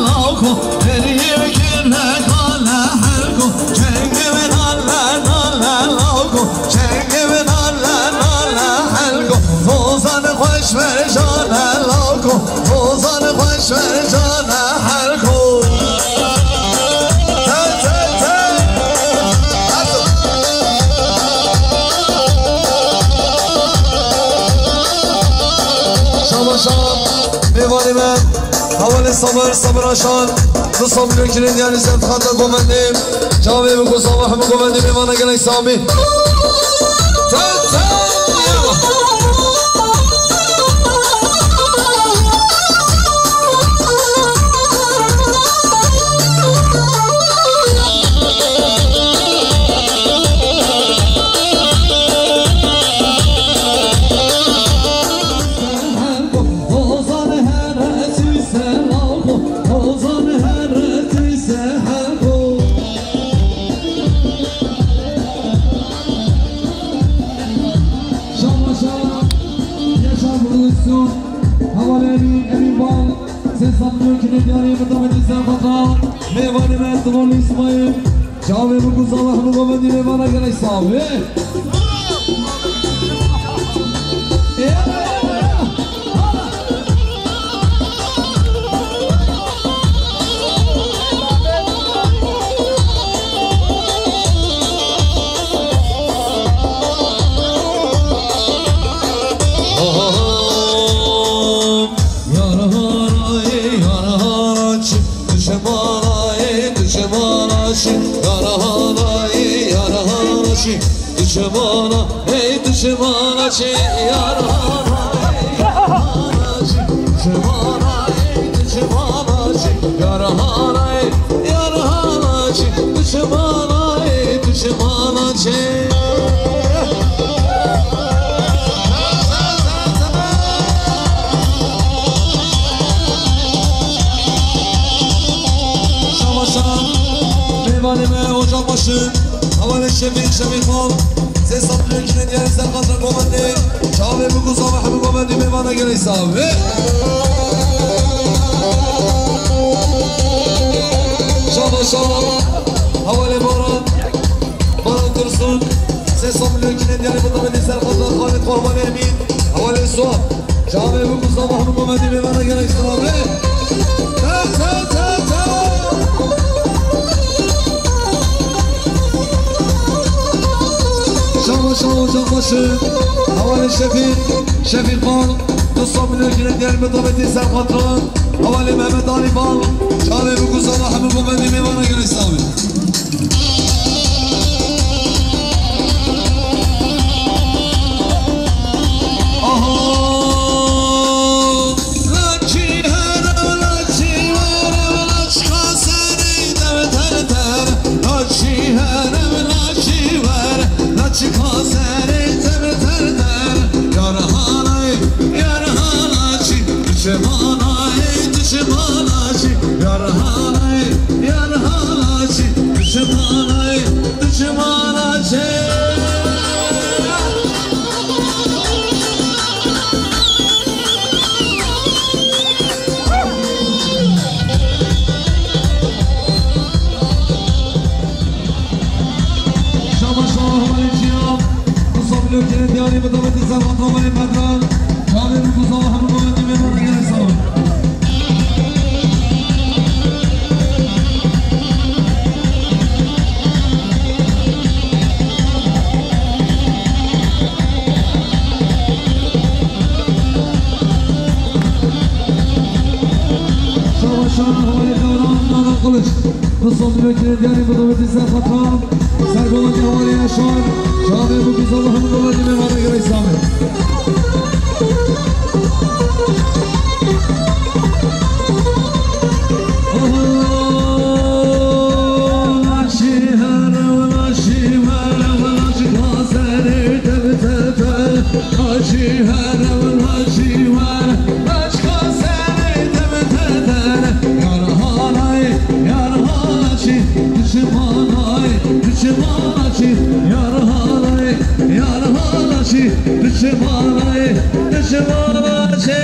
Lawko, deriyê kine kale helko, çengê min ale nale lawko, çengê min ale nale helko, hozan xweş ver cane lawko, hozan xweş ver cane helko. Te, te, te. Şaba, şaba. Mêvanê me, hevalê Sabir, Sabir Aşan, du sed milyon kirin diyarî ser xata govendê. Çavê biku sava hemû govendê mêvana gelek Samî. Te, te, yala. Şaba, şaba, yaşa, mutlu olsun. Hevalê Emîn, Emîn Bal, sê sed milyon kirin diyarî, mutlu olsun. Mêvanê me, Timurlu Îsmaîl. Çavê min ku sava hemû govendî mêvana gelek sax be. Yar hara ê, yar hara çi, tu çi mala ê, tu çi mala çi, yar hara ê, yar hara çi, tu çi mala ê, tu çi mala çi, yar hara ê, yar hara çi, tu çi mala ê, tu çi mala çi, yar hara ê, yar hara çi, tu çi mala ê, tu çi mala çi. Şabaşa, mêvanê me, ocak başı, hevalê Şefîk, Şefîk Bal, sê sed milyon kirin diyarî ser xatir govendê, çavê biku sava hemû govendî mêvana gelek sax be. Şabaşa, hevalê Baran. Baran Dursun, sê sed milyon kirin diyarî mutlu olsun ser xatir Xalid Kurban Emîn, hevalê Suat. Çavê biku sava hemû govendî mêvana gelek sax be. Te, te, te, te. Şaba, şaba, ocak başı, hevalê Şefîk, Şefîk Bal, du sed milyon kirin diyarî mutlu olsun ser xatir. Hevalê Mehmet Alî Bal, çavê biku sava hemû govendî mêvana gelek sax be. Aha. Laçî here, laçî were, laçka serê dev ter ter. Laçî here, laçî were, laçka serê dev ter ter. Yar halay, yar halaçî. Düşmana ey, düşmana çi, yar halay, yar halaçî. Düşmana ey, düşmana çi. Şaba şaba hevalê çiya. Qisa milokê diyarê bi davetê ser xatirê Pedran. Çavê bi qisa hemû davetê mêvan re gelek sağ ol. Şaba şaba hevalê Dewran, Dewran Kılıç. Qisa milokê diyarê bi davetê ser xatirê. Sergoletê hevalê Yaşar, çavê bû ku zala hemû goletê me vane girê Îslamê. Aha, naşî here, naşî mere, naşî kaserê tev tepe. Naşî here, naşî mere, naşî kaserê tev tepe. Yar halay, yar halaçî, düşmanay, düşmanaçî, yar halay, yar halaçî, düşmanay, düşmanaçî.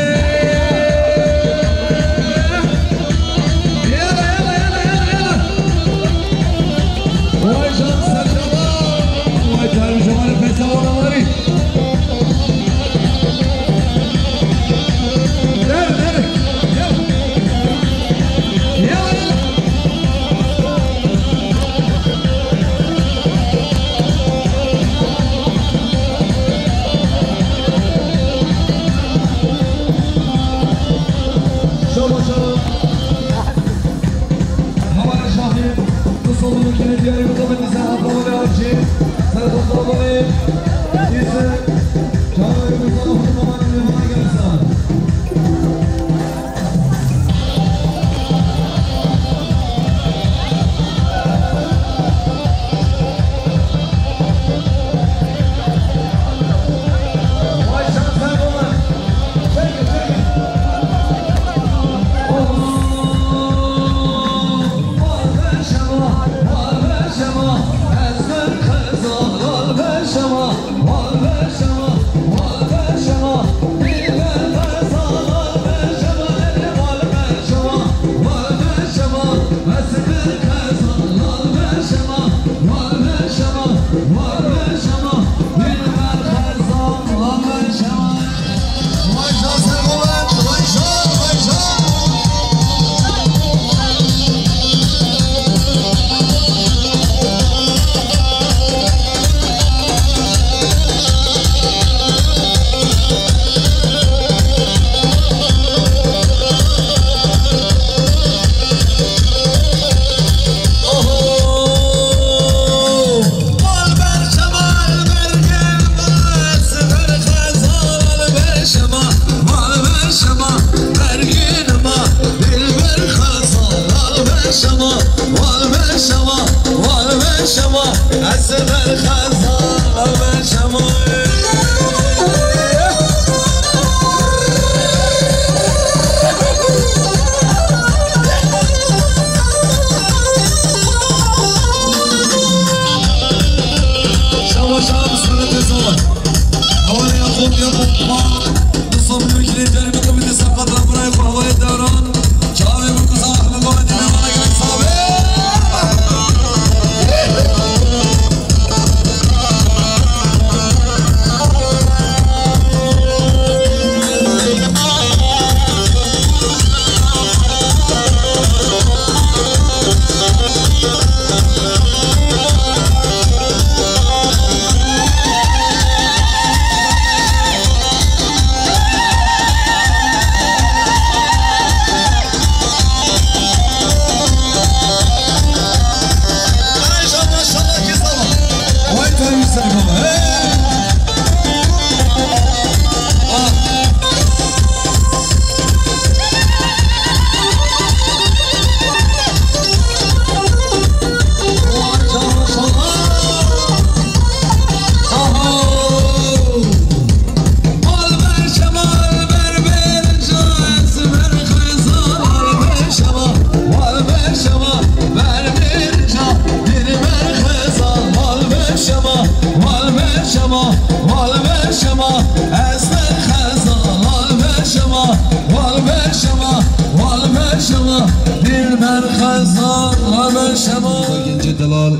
Gencê delal,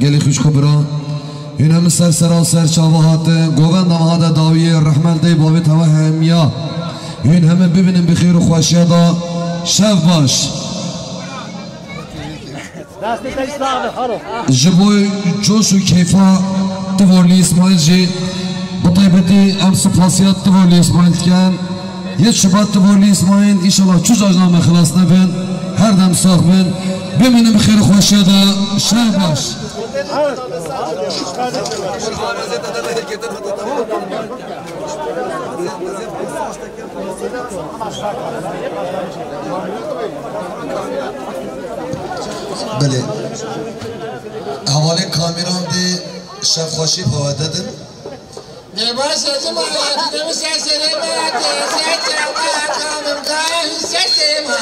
gelê xwişk û bira. Hûn hemû ser sera û ser çava hatin. Govenda me hate dawiyê, rehmet dê bavê teva hemiya. Hûn hemû bibînin bi xêr û xweşiya de. Şev baş. Destê te sax be, xalo. Ji bo coş û keyfa Tivorlî Îsmaîl jî bi taybetî em spasiya Tivorlî Îsmaîl dikin. Yê Şubat Tivorlî Îsmaîl, înşallah çû cajna me xilas nebin. Her dem sax bin. Bimînin bi xêr û xweşiya de. Şev baş. Belê. Hevalê kamîran dê şev xweşî pawete din. Dê baş e, cima ya, tu dê mi ser serê me, te ser serê me, kanım, kanım, ser serê me.